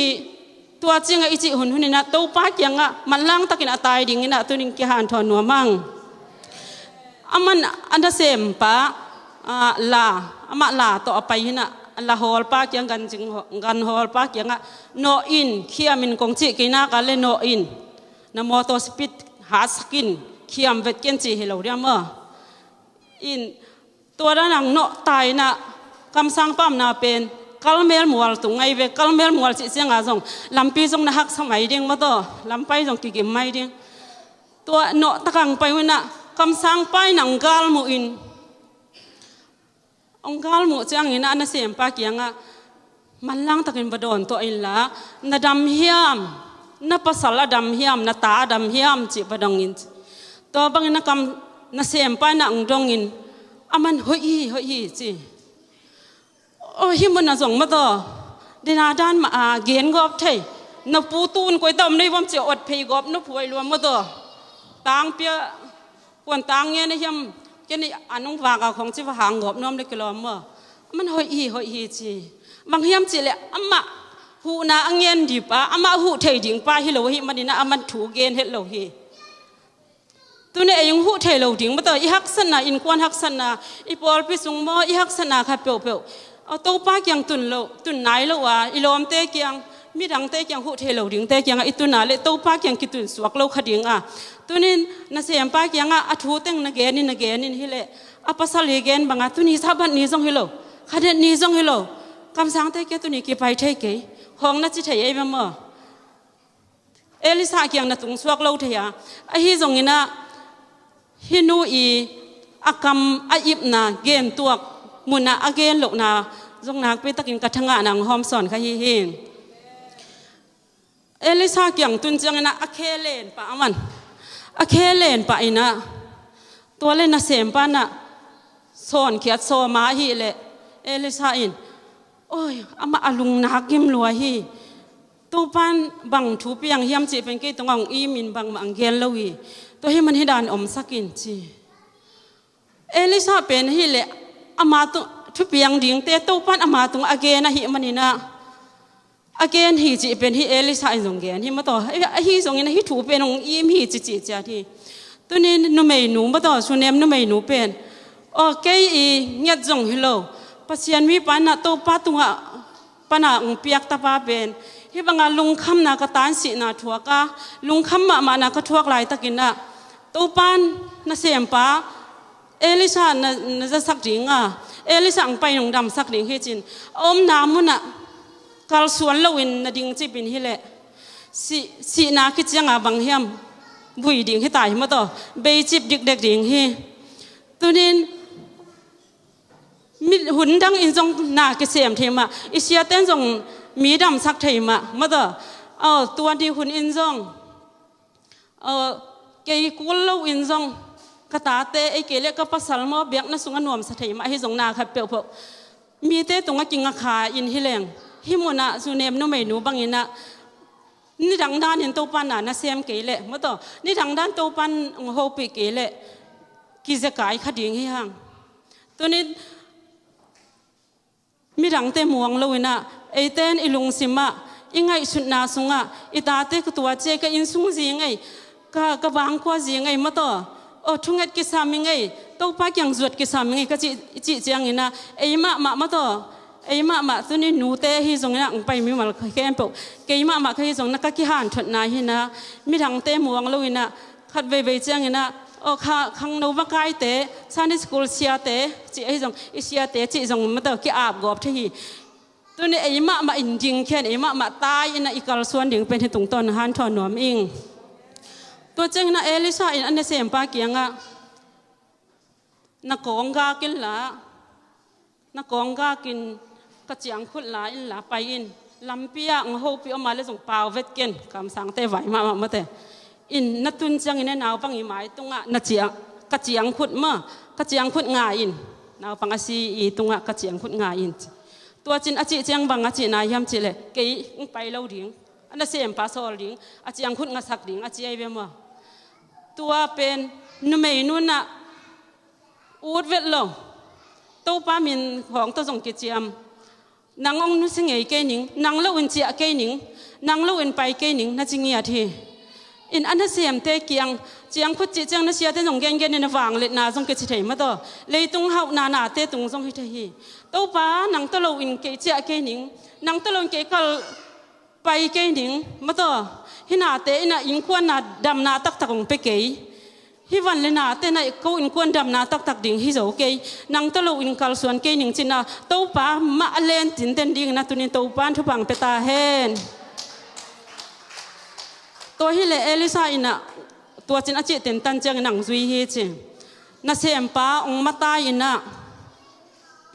tua ciangah i cih hunhun in ah Topa kiangah manlang takin a tai dingin ah tunin kihanthawn nuam ang. Aman a nasempa, ah, la, amah la tawh a pai hi in ah, la hawlpa kiang, ganzing haw-, gan hawlpa kiangah nawh in, khiam in kong cih kei nak a le nawh in, na mawtaw speed hatsak in, khiam vet ken cih hi lo diam maw. In tua dan ang nawh ta in ah, kamsangpa omna pen Karmel mual tung ngai ve. Karmel mual cih ciangah zong lampi zong na haksa mai ding maw taw, lampai zong kigim mai ding. Tua nawh tak ang pai un ah kamsangpa in ang galmuh in, ang galmuh ciangin ah a nasempa kiangah manlang takin va dawn tuah inla, na dam hiam, na pasal a dam hiam, na ta a dam hiam cih va dong in. Tua bangin a kam, nasempa in ah ang dong in, aman hoih hi, hoih hi ci. Aw, hih mun a zong maw taw, dena dan mah a gen gawp thei. Na pu tun koi ta om nei vuam ci a, ot phei gawp na phuai luam maw taw. Tang pia, kuan tang ngen a hiam, ken i a nung vak a khong ci va hang gawp nuam le kilawm maw. Aman hoih hi, hoih hi ci. Bang hiam cih leh amah huhna a ngen ding pa, amah huh thei ding pa hi lo ahih manin ah aman thu gen het lo hi. Tuni ei hong huh thei lo ding maw taw, i haksatna, innkuan haksatna, i pawlpi sung maw, i haksatna khat peuhpeuh, aw, Topa kiang tun lo, tun nai lo a, i lawmte kiang, midangte kiang huh thei lo dingte kiangah i tun a leh Topa kiang kitun suak lo kha ding a. Tunin nasempa kiangah a thu teng na gen in, na gen in hi leh, a pasal i gen bangah tuni Sabbath ni zong hi lo, khadet ni zong hi lo, kamsangte kia tuni kipai thei kei, hong na ci thei ei ve maw. Elisha kiang na tung suak lo thei a. Ahi zongin ah hih nu i a kam a ipna gen tuak mun ah a gen lohna zong nakpi takin ka thangah nang hawm sawn kha hi hi. Elisha kiang tun ciangin ah a khe len pah a man. A khe len pah in ah tua le nasempa in ah sawnkhiat sawm a ahih leh Elisha in, oi, amah a lungnak gim lua hi. Topan bang thu piang hiam cih pen kei tungah hong imin bangmah ang gen lo hi. Tua hi man hi dan omsak in ci. Elisha pen hi leh ama tung thu piang dingte Topan ama tungah a gen ahih manin ah, a gen hi cih pen hi Elisha in zong gen hi maw taw. Ahi zongin ah hih thu pen hong im hi ci cih ciat hi. Tunin numeinu maw taw, Sunem numeinu pen, aw, kei i nget zong hi lo, Pasian mipa in ah Topa tungah pana hong piak tapa pen hih banga lungkhamna ka tan sihna thuak a, lungkham mahmahna ka thuak laitakin ah Topan nasempa Elisha na, na zasak ding a, Elisha ang pai nung damsak ding hi cin, a omna munah kalsuan loin na ding cipin hileh, si, sihna kicianga bang hiam, vui ding hi ta hi maw taw, beicip dikdek ding hi. Tunin mi hun dang in zong na kisem thei mah, i siaten zong mi damsak thei mah maw taw. Aw, tua ni hun in zong, aw, kei kul lo in zong ka tate, ei kei le ka pasal maw, biakna sungah nuamsa thei mah hi zong na khat peuhpeuh mite tungah kingakha in hileng, hih munah Zunem numeinu banginah nidang danin Topa na na sem kei leh maw taw, nidang dan Topa hong hopih kei leh kizekai kha ding hi hang. Tunin midangte muang loinah, eiten i lungsimah, i ngaihsutna sungah, i tate ka tua cia, ka innsung zi ngei, ka, ka bangkua zi ngei maw taw, aw, thunget kisam i ngei, Topa kiang zuat kisam i ngei ka cih, i cih cianginah, ei mahmah maw taw, ei mahmah tuni nute hi zonginah ang pai mimal khempeuh, kei mahmah ka hi zongna ka kihanthotna hinah, midangte muang loinah, khat veivei cianginah, aw, kha, khangno makaite, Sunday school siate cih ahi zong, i siate cih zong maw taw ki-ap gawp thei hi. Tuni ei mahmah in dingkhian, ei mahmah tai inah i kalsuan ding pen hi tungtawn hanthawn nuam ing. Tua cianginah Elisha in a nasempa kiangah, na kawng gak inla, na kawng gak in, ka ciangkhut la inla pai in, lampi ah hong hopih om a le zong pau vet ken, kamsangte vai mahmah mawte. In na tun ciangin e naupang i mai tungah na ciang, ka ciangkhut maw, ka ciangkhut nga in, naupang a si i tungah ka ciangkhut nga in. Tua cin a cih ciang bang a cihna hiam cihleh, kei hong pai lo ding, a nasempa sawl ding, a ciangkhut ngasak ding a ci ahi ve maw. Tua pen numeinu nah ut vet lo. Topa min khawng tawh zong kiciam. Nang hong nusia ngei kei ning, nang loin ciah kei ning, nang loin pai kei ning na ci ngiat hi. In a nasemte kiang, ciangkhut cih ciang na siate zong gengen in a vangliatna zong kici thei maw taw. Leitung hauhna nate tung zong hi thei hi. Topa nang tawh loin kei ciah kei ning, nang tawh loin kei kal pai kei ning maw taw. Hih nate inah innkuan na damna taktak hong pia kei. Hih van le nate na ko innkuan damna taktak ding hi zo kei. Nang tawh loin kalsuan kei ning cinah Topa mah a len tinten dingin a tunin Topa in thupha hong pia ta hen. Tua hileh Elisha inah tua cin a cih tentan ciangin ang zui hi ci. Nasempa hong matai inah,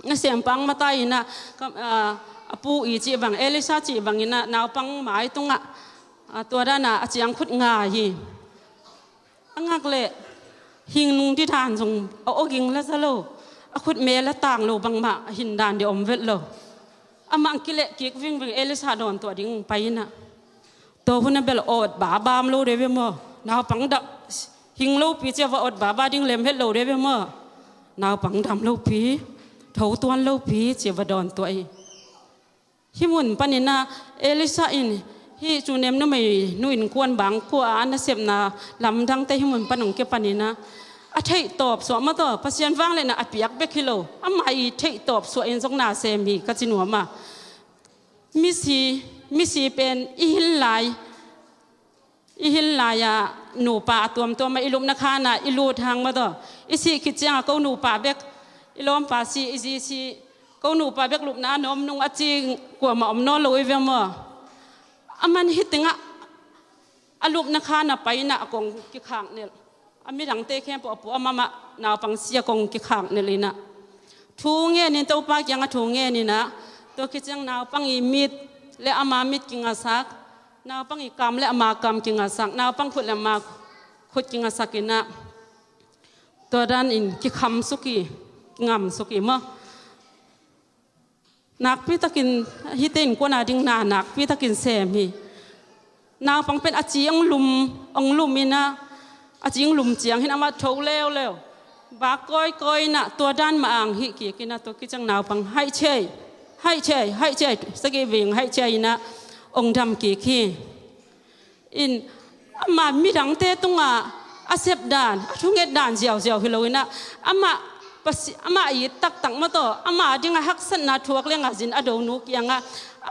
nasempa hong matai inah, ka, a, a pu i cih bang, Elisha cih bang inah naupang mai tungah, a, tua dana a ciangkhut nga hi. A ngak leh hing nung didan zong a awging la za lo, a khutme la tang lo, bangmah a hin dan dih om vet lo. Amah ang kileh kik vingving, Elisha dawn tuah ding pai inah. Tua hun a bel awt baba om lo de ve maw. Naupang dam, hing lopi cia va awt baba ding lem het lo de ve maw. Naupang dam lopi, tho tuan lopi cia va dawn tuah hi. Hih mun paninah Elisha in hih Shunem numeinu innkuan bang khua a nasepna lamdangte hih mun pan hong kia paninah a theihtawp suah maw taw, Pasian vangliatna a piak bek hi lo, amah i theihtawp suah in zong na sem hi ka ci nuam a. Misi, misi pen i hil lai, i hil lai-ah nupa a tuamtuam ah i lupna khanah i lut hang maw taw, i sih khit ciangah ko nupa bek, i lawmpa sih, i zi sih, ko nupa bek lupna a na om nung a ci kuamah om nawn lo i ve maw. A man hi tengah a lupna khanah painah a kong kikhak nelh. A midangte khempeuh a pu a mamah naupang sia kong kikhak nelh inah thu ngenin, Topa kiangah thu ngeninah, tua khit ciang naupang i mit le ama mit kingasak, naupang i kam le ama kam kingasak, naupang khut le ama khut kingasak inah tua danin kikham suk hi, kingam suk hi maw. Nakpi takin hihte innkuan a ding na nakpi takin sem hi. Naupang pen a ci hong lum, hong lum inah, a ci hong lum ciang hin amah tho leuleu, bak kawikawi inah tua dan mah ang hih kik inah tua khit ciang naupang haih ciai, haih ciai, haih ciai, sagih ving haih ciai inah hong dam kik hi. In ama midangte tungah a sep dan, a thunget dan ziauziau hi lo inah, amah pasi-, amah it taktak maw taw, ama dingah haksatna thuak lengah zin a donu kiangah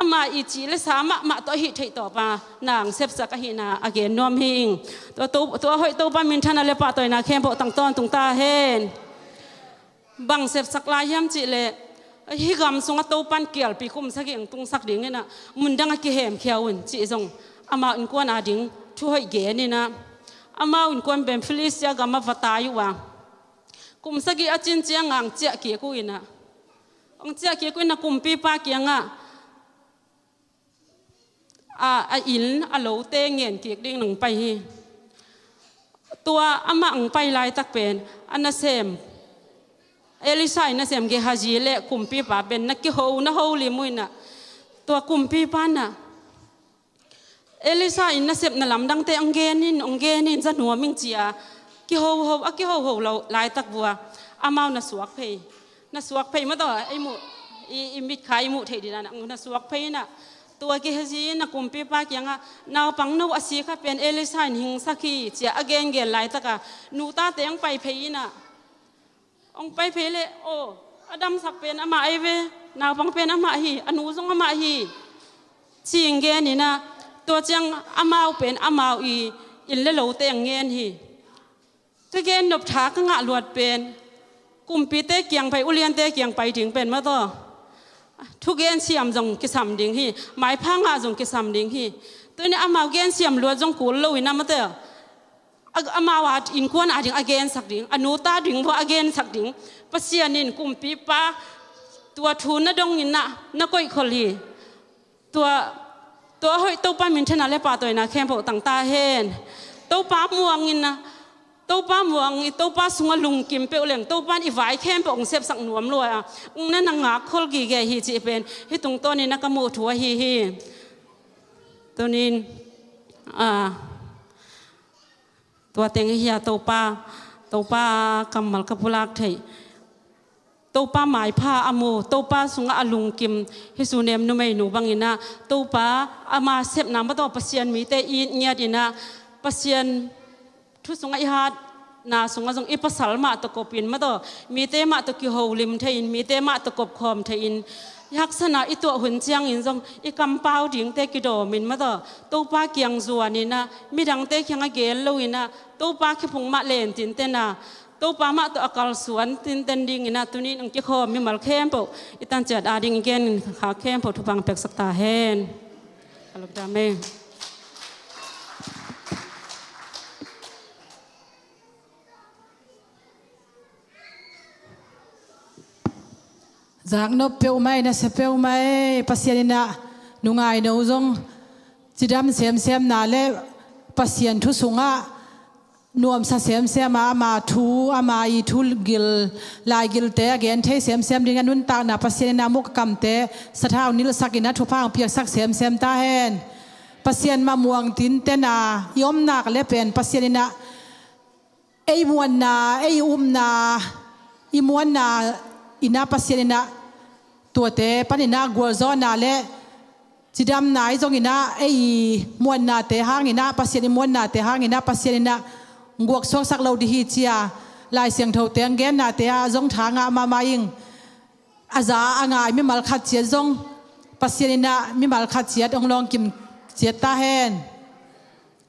ama i cih le sa mahmah tawh a hih theihtawp a nang sepsak ahihna a gen nuam hi ing. Tua to, tua hoih Topa minthanna le pahtawina khempeuh tang tawntung ta hen. Bang sepsak lai hiam cih leh, hih gam sungah Topan kialpi kum sagih hong tungsak ding in ah, mundang ah kihemkhia un cih zong amau innkuan ading thu hoih gen in ah, amau innkuan pen Filistia gam ah va tai uh a, kum sagih a cin ciangah hong ciah kik uh in ah, hong ciah kik uh in ah, kumpipa kiangah a, a inn a lote ngen kik ding hong pai hi. Tua amah hong pai laitak pen a nasem, Elisha in nasem Gehazi le kumpipa pen na kiho, na ho lim uh in ah, tua kumpipa in ah Elisha in nasepna lamdangte hong gen in, hong gen in, za nuam ing ci-a kihoho, a kihoho lo laitak uh a, amau na suak phei, na suak phei mah tawh, i muh, i, i mitkha i muh theih ding a, na suak phei in ah, tua Gehazi in ah kumpipa kiangah, naupang no a si kha pen Elisha in hingsak hi ci-a a gengen laitak a, nu tate hong pai phei in ah, hong pai phei leh, aw, a damsak pen amah ei ve, naupang pen amah hi, a nu zong amah hi, ci hong gen in ah, tua ciang amau pen amau i inn le lote hong ngen hi. Thugen nop tha ka ngah luat pen, kumpite kiang pai, uliante kiang pai ding pen mah tawh, thugen siam zong kisam ding hi, maipha ngah zong kisam ding hi. Tua in ah amau gen siam luat zong kul lo in ah mah tawh, a, amau a innkuan ading a gensak ding, a nu ta ding uh a gensak ding, Pasian in kumpipa tua thu na dong in ah na koihkhol hi. Tua, tua hoih Topa minthanna le pahtawina khempeuh tang ta hen. Topa muang in ah, Topa muang in, Topa sungah lungkim peuh leng, Topa in i vai khempeuh hong sepsak nuam lua a, hong na na ngakkhol gige hi cih pen hih tungtawn in ah ka muh thu ahi hi. Tuni in, a, tua teng hi a, Topa, Topa kammal ka pulak theih, Topa maipha a mu, Topa sungah a lungkim, hih Sunem numeinu bang in ah, Topa ama sepna mah tawh Pasian mite it ngiat in ah, Pasian thu sungah i hatna sungah zong i pasal mah tawh kop in mah tawh, mite mah tawh kiholim thei in, mite mah tawh kopkhawm thei in, i haksatna i tuah hun ciangin zong i kampau dingte kidawm in mah tawh, Topa kiang zuan in ah, midangte kiangah gel lo in ah, Topa khephung mah len tinten a, Topa mah tawh a kalsuan tinten ding in ah, tuni in hong kikhawm mimal khempeuh, i tanciat ading i gen khak khempeuh thupha hong piaksak ta hen. Ka lungdam e. Zaknop peuhmah e, nasia peuhmah e, Pasian in ah nungai no zong cidam semsemna le Pasian thu sungah nuamsa semsem a, ama thu, ama i thu gil, laigilte a gen thei semsem ding a nuntakna Pasian in ah muk a kamte sathau nilhsak in ah thupha hong piaksak semsem ta hen. Pasian mah muang tinten a, i omnak le pen Pasian in ah ei muanna, ei upna, i muanna in ah Pasian in ah tuate pan in ah gualzawhna le cidamna i zong in ah, ei muannate hang in ah, Pasian i muannate hang in ah, Pasian in ah guaksuaksak lo ding hi ci-a Lai Siangthote hong gennate ah zong tha ngah mahmah ing. A za a ngai mimal khat ciat zong Pasian in ah mimal khat ciat hong lawngkim ciat ta hen.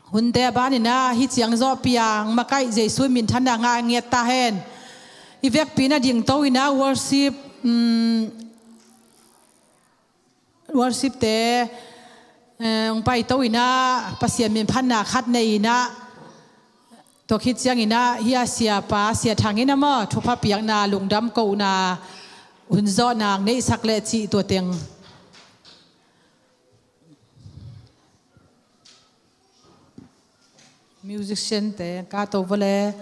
Hunte a ban in ah hih ciang zawhpi a hong makaih Jesu minthanna ngah ngiat ta hen. I vekpi in ah dingto in ah worship, um, worship-te, eh, hong paito in ah Pasian minphatna khat nei in ah, tua khit ciangin ah hih a siapa, Sia Thang in ah maw, thupha piakna lungdam kohna hun zawhna hong neihsak leh cih tua teng. Musician-te ka to vawle.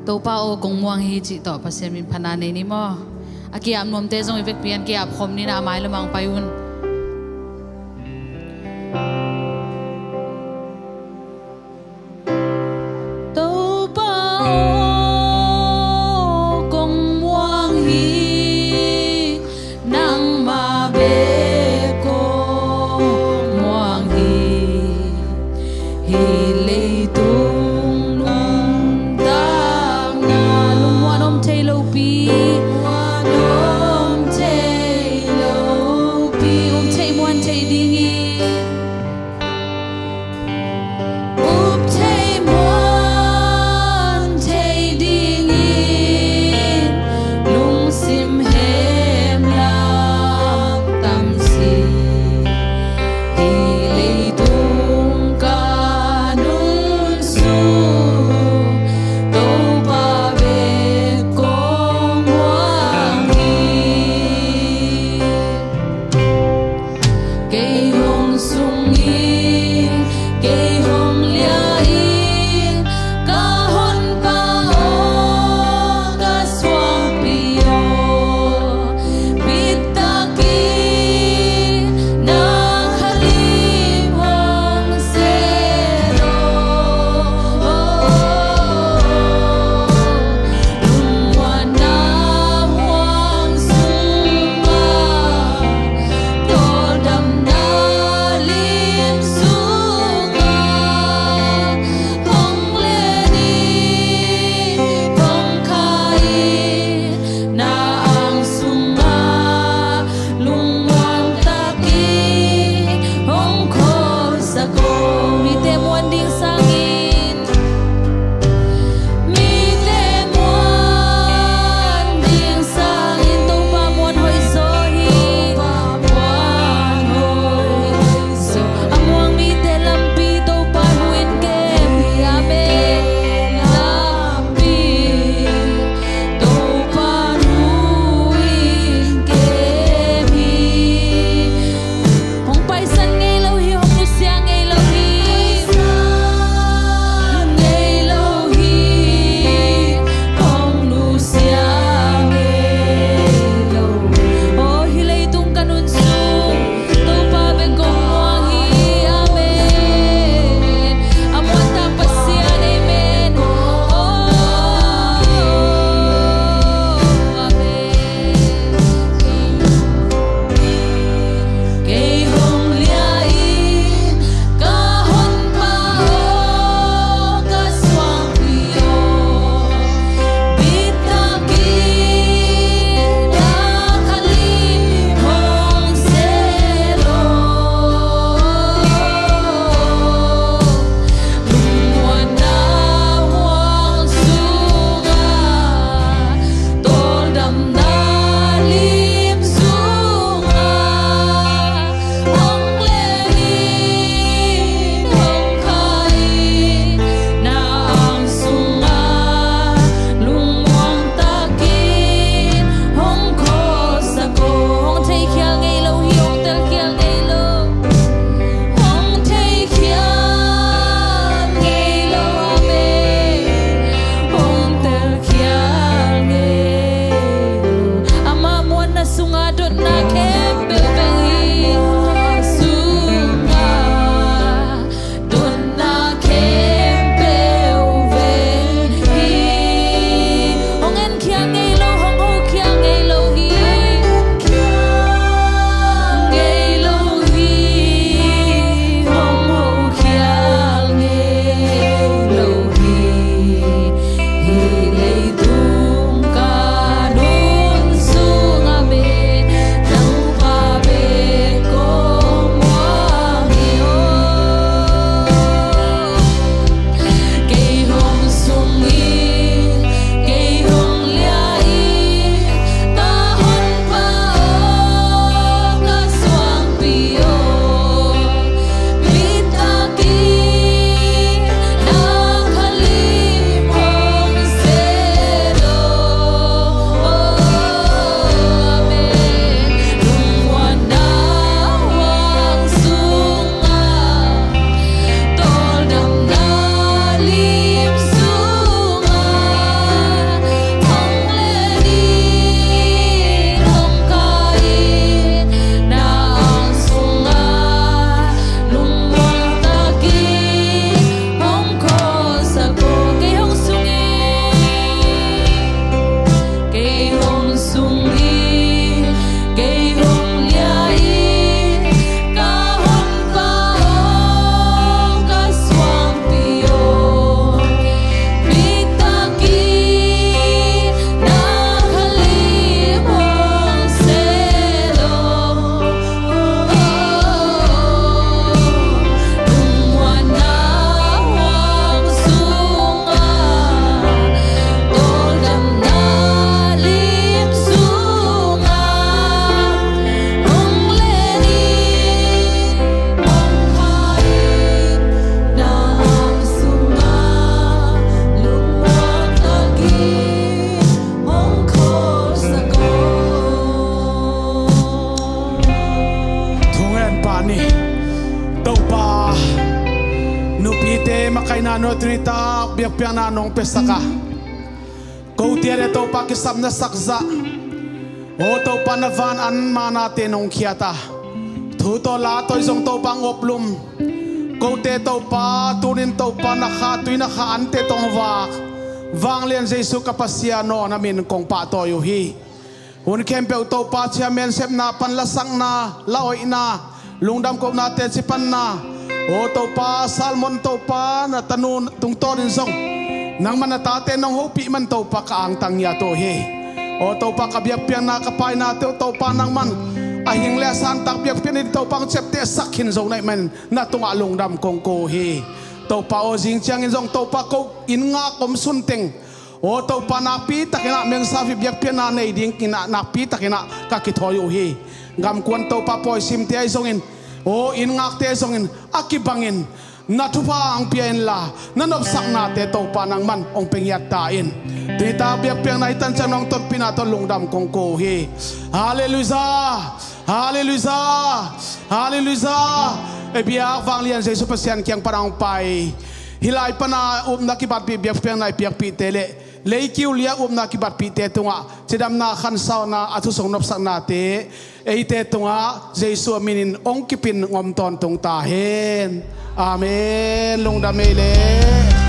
Topa aw, kong muang hi cih tawh Pasian min phatna nei ni maw? A ki-ap nuamte zong i vekpi in ki-ap khawm ni, na a mai lamah hong pai un. Topa aw, kong muang hi, nangmah bek kong muang hi. Hih leitung nuntakna lungmuan om thei lopi, lungmuan om thei lopi, Nupite makaihna nuai tuni tak biakpiakna nong piasak a, kote a le Topa kisapna sakzah, aw Topa na van an manate nong khiat a, thu tawh la tawh i zong Topa ngawplum, kote Topa tunin Topa na kha tui na kha ante tawh vak vanglian Jesu ka Pasian aw na min kong pahtawi uh hi. Hun khempeuh Topa ciamen sepna pan lasakna, la oihna, lungdam kohna teci panna, aw Topa Salmon Topa na tanu tungtawnin zong nangman na tate nong hopih man Topa ka angtang ngiat uh hi. Aw Topa ka biakpiakna ka painate uh Topa nangman a hing le a santak biakpiakna ding Topa hong ciaptehsak khin zo na hih manin na tungah lungdam kong ko uh hi. Topa aw zing ciangin zong Topa ko inn ngak om sunteng aw Topa nakpi takinah mengsafi biakpiakna nei ding kinah nakpi takinah ka kithawi uh hi. Gamkuan Topa pawisimte ahi zongin aw inn ngakte zongin a kibangin na thupha ang pia inla na nopsaknate Topa nangman hong pia ngiat ta in. Tuni tak biakpiakna i tan ciang nong tonpihna tawh lungdam kong ko uh hi. Halleluia. Halleluia. Halleluia. E biak vanglian Jesu Pasian kiang pana hong pai hih lai pana upna kibatpih biakpiakna i piakpihte le leikiulia upna kibatpihte tungah cidamna khansauna a thusung nopsaknate eite tungah Jesu a minin hong kipin ngom tawntung ta hen. Amen. Lungdam ei le.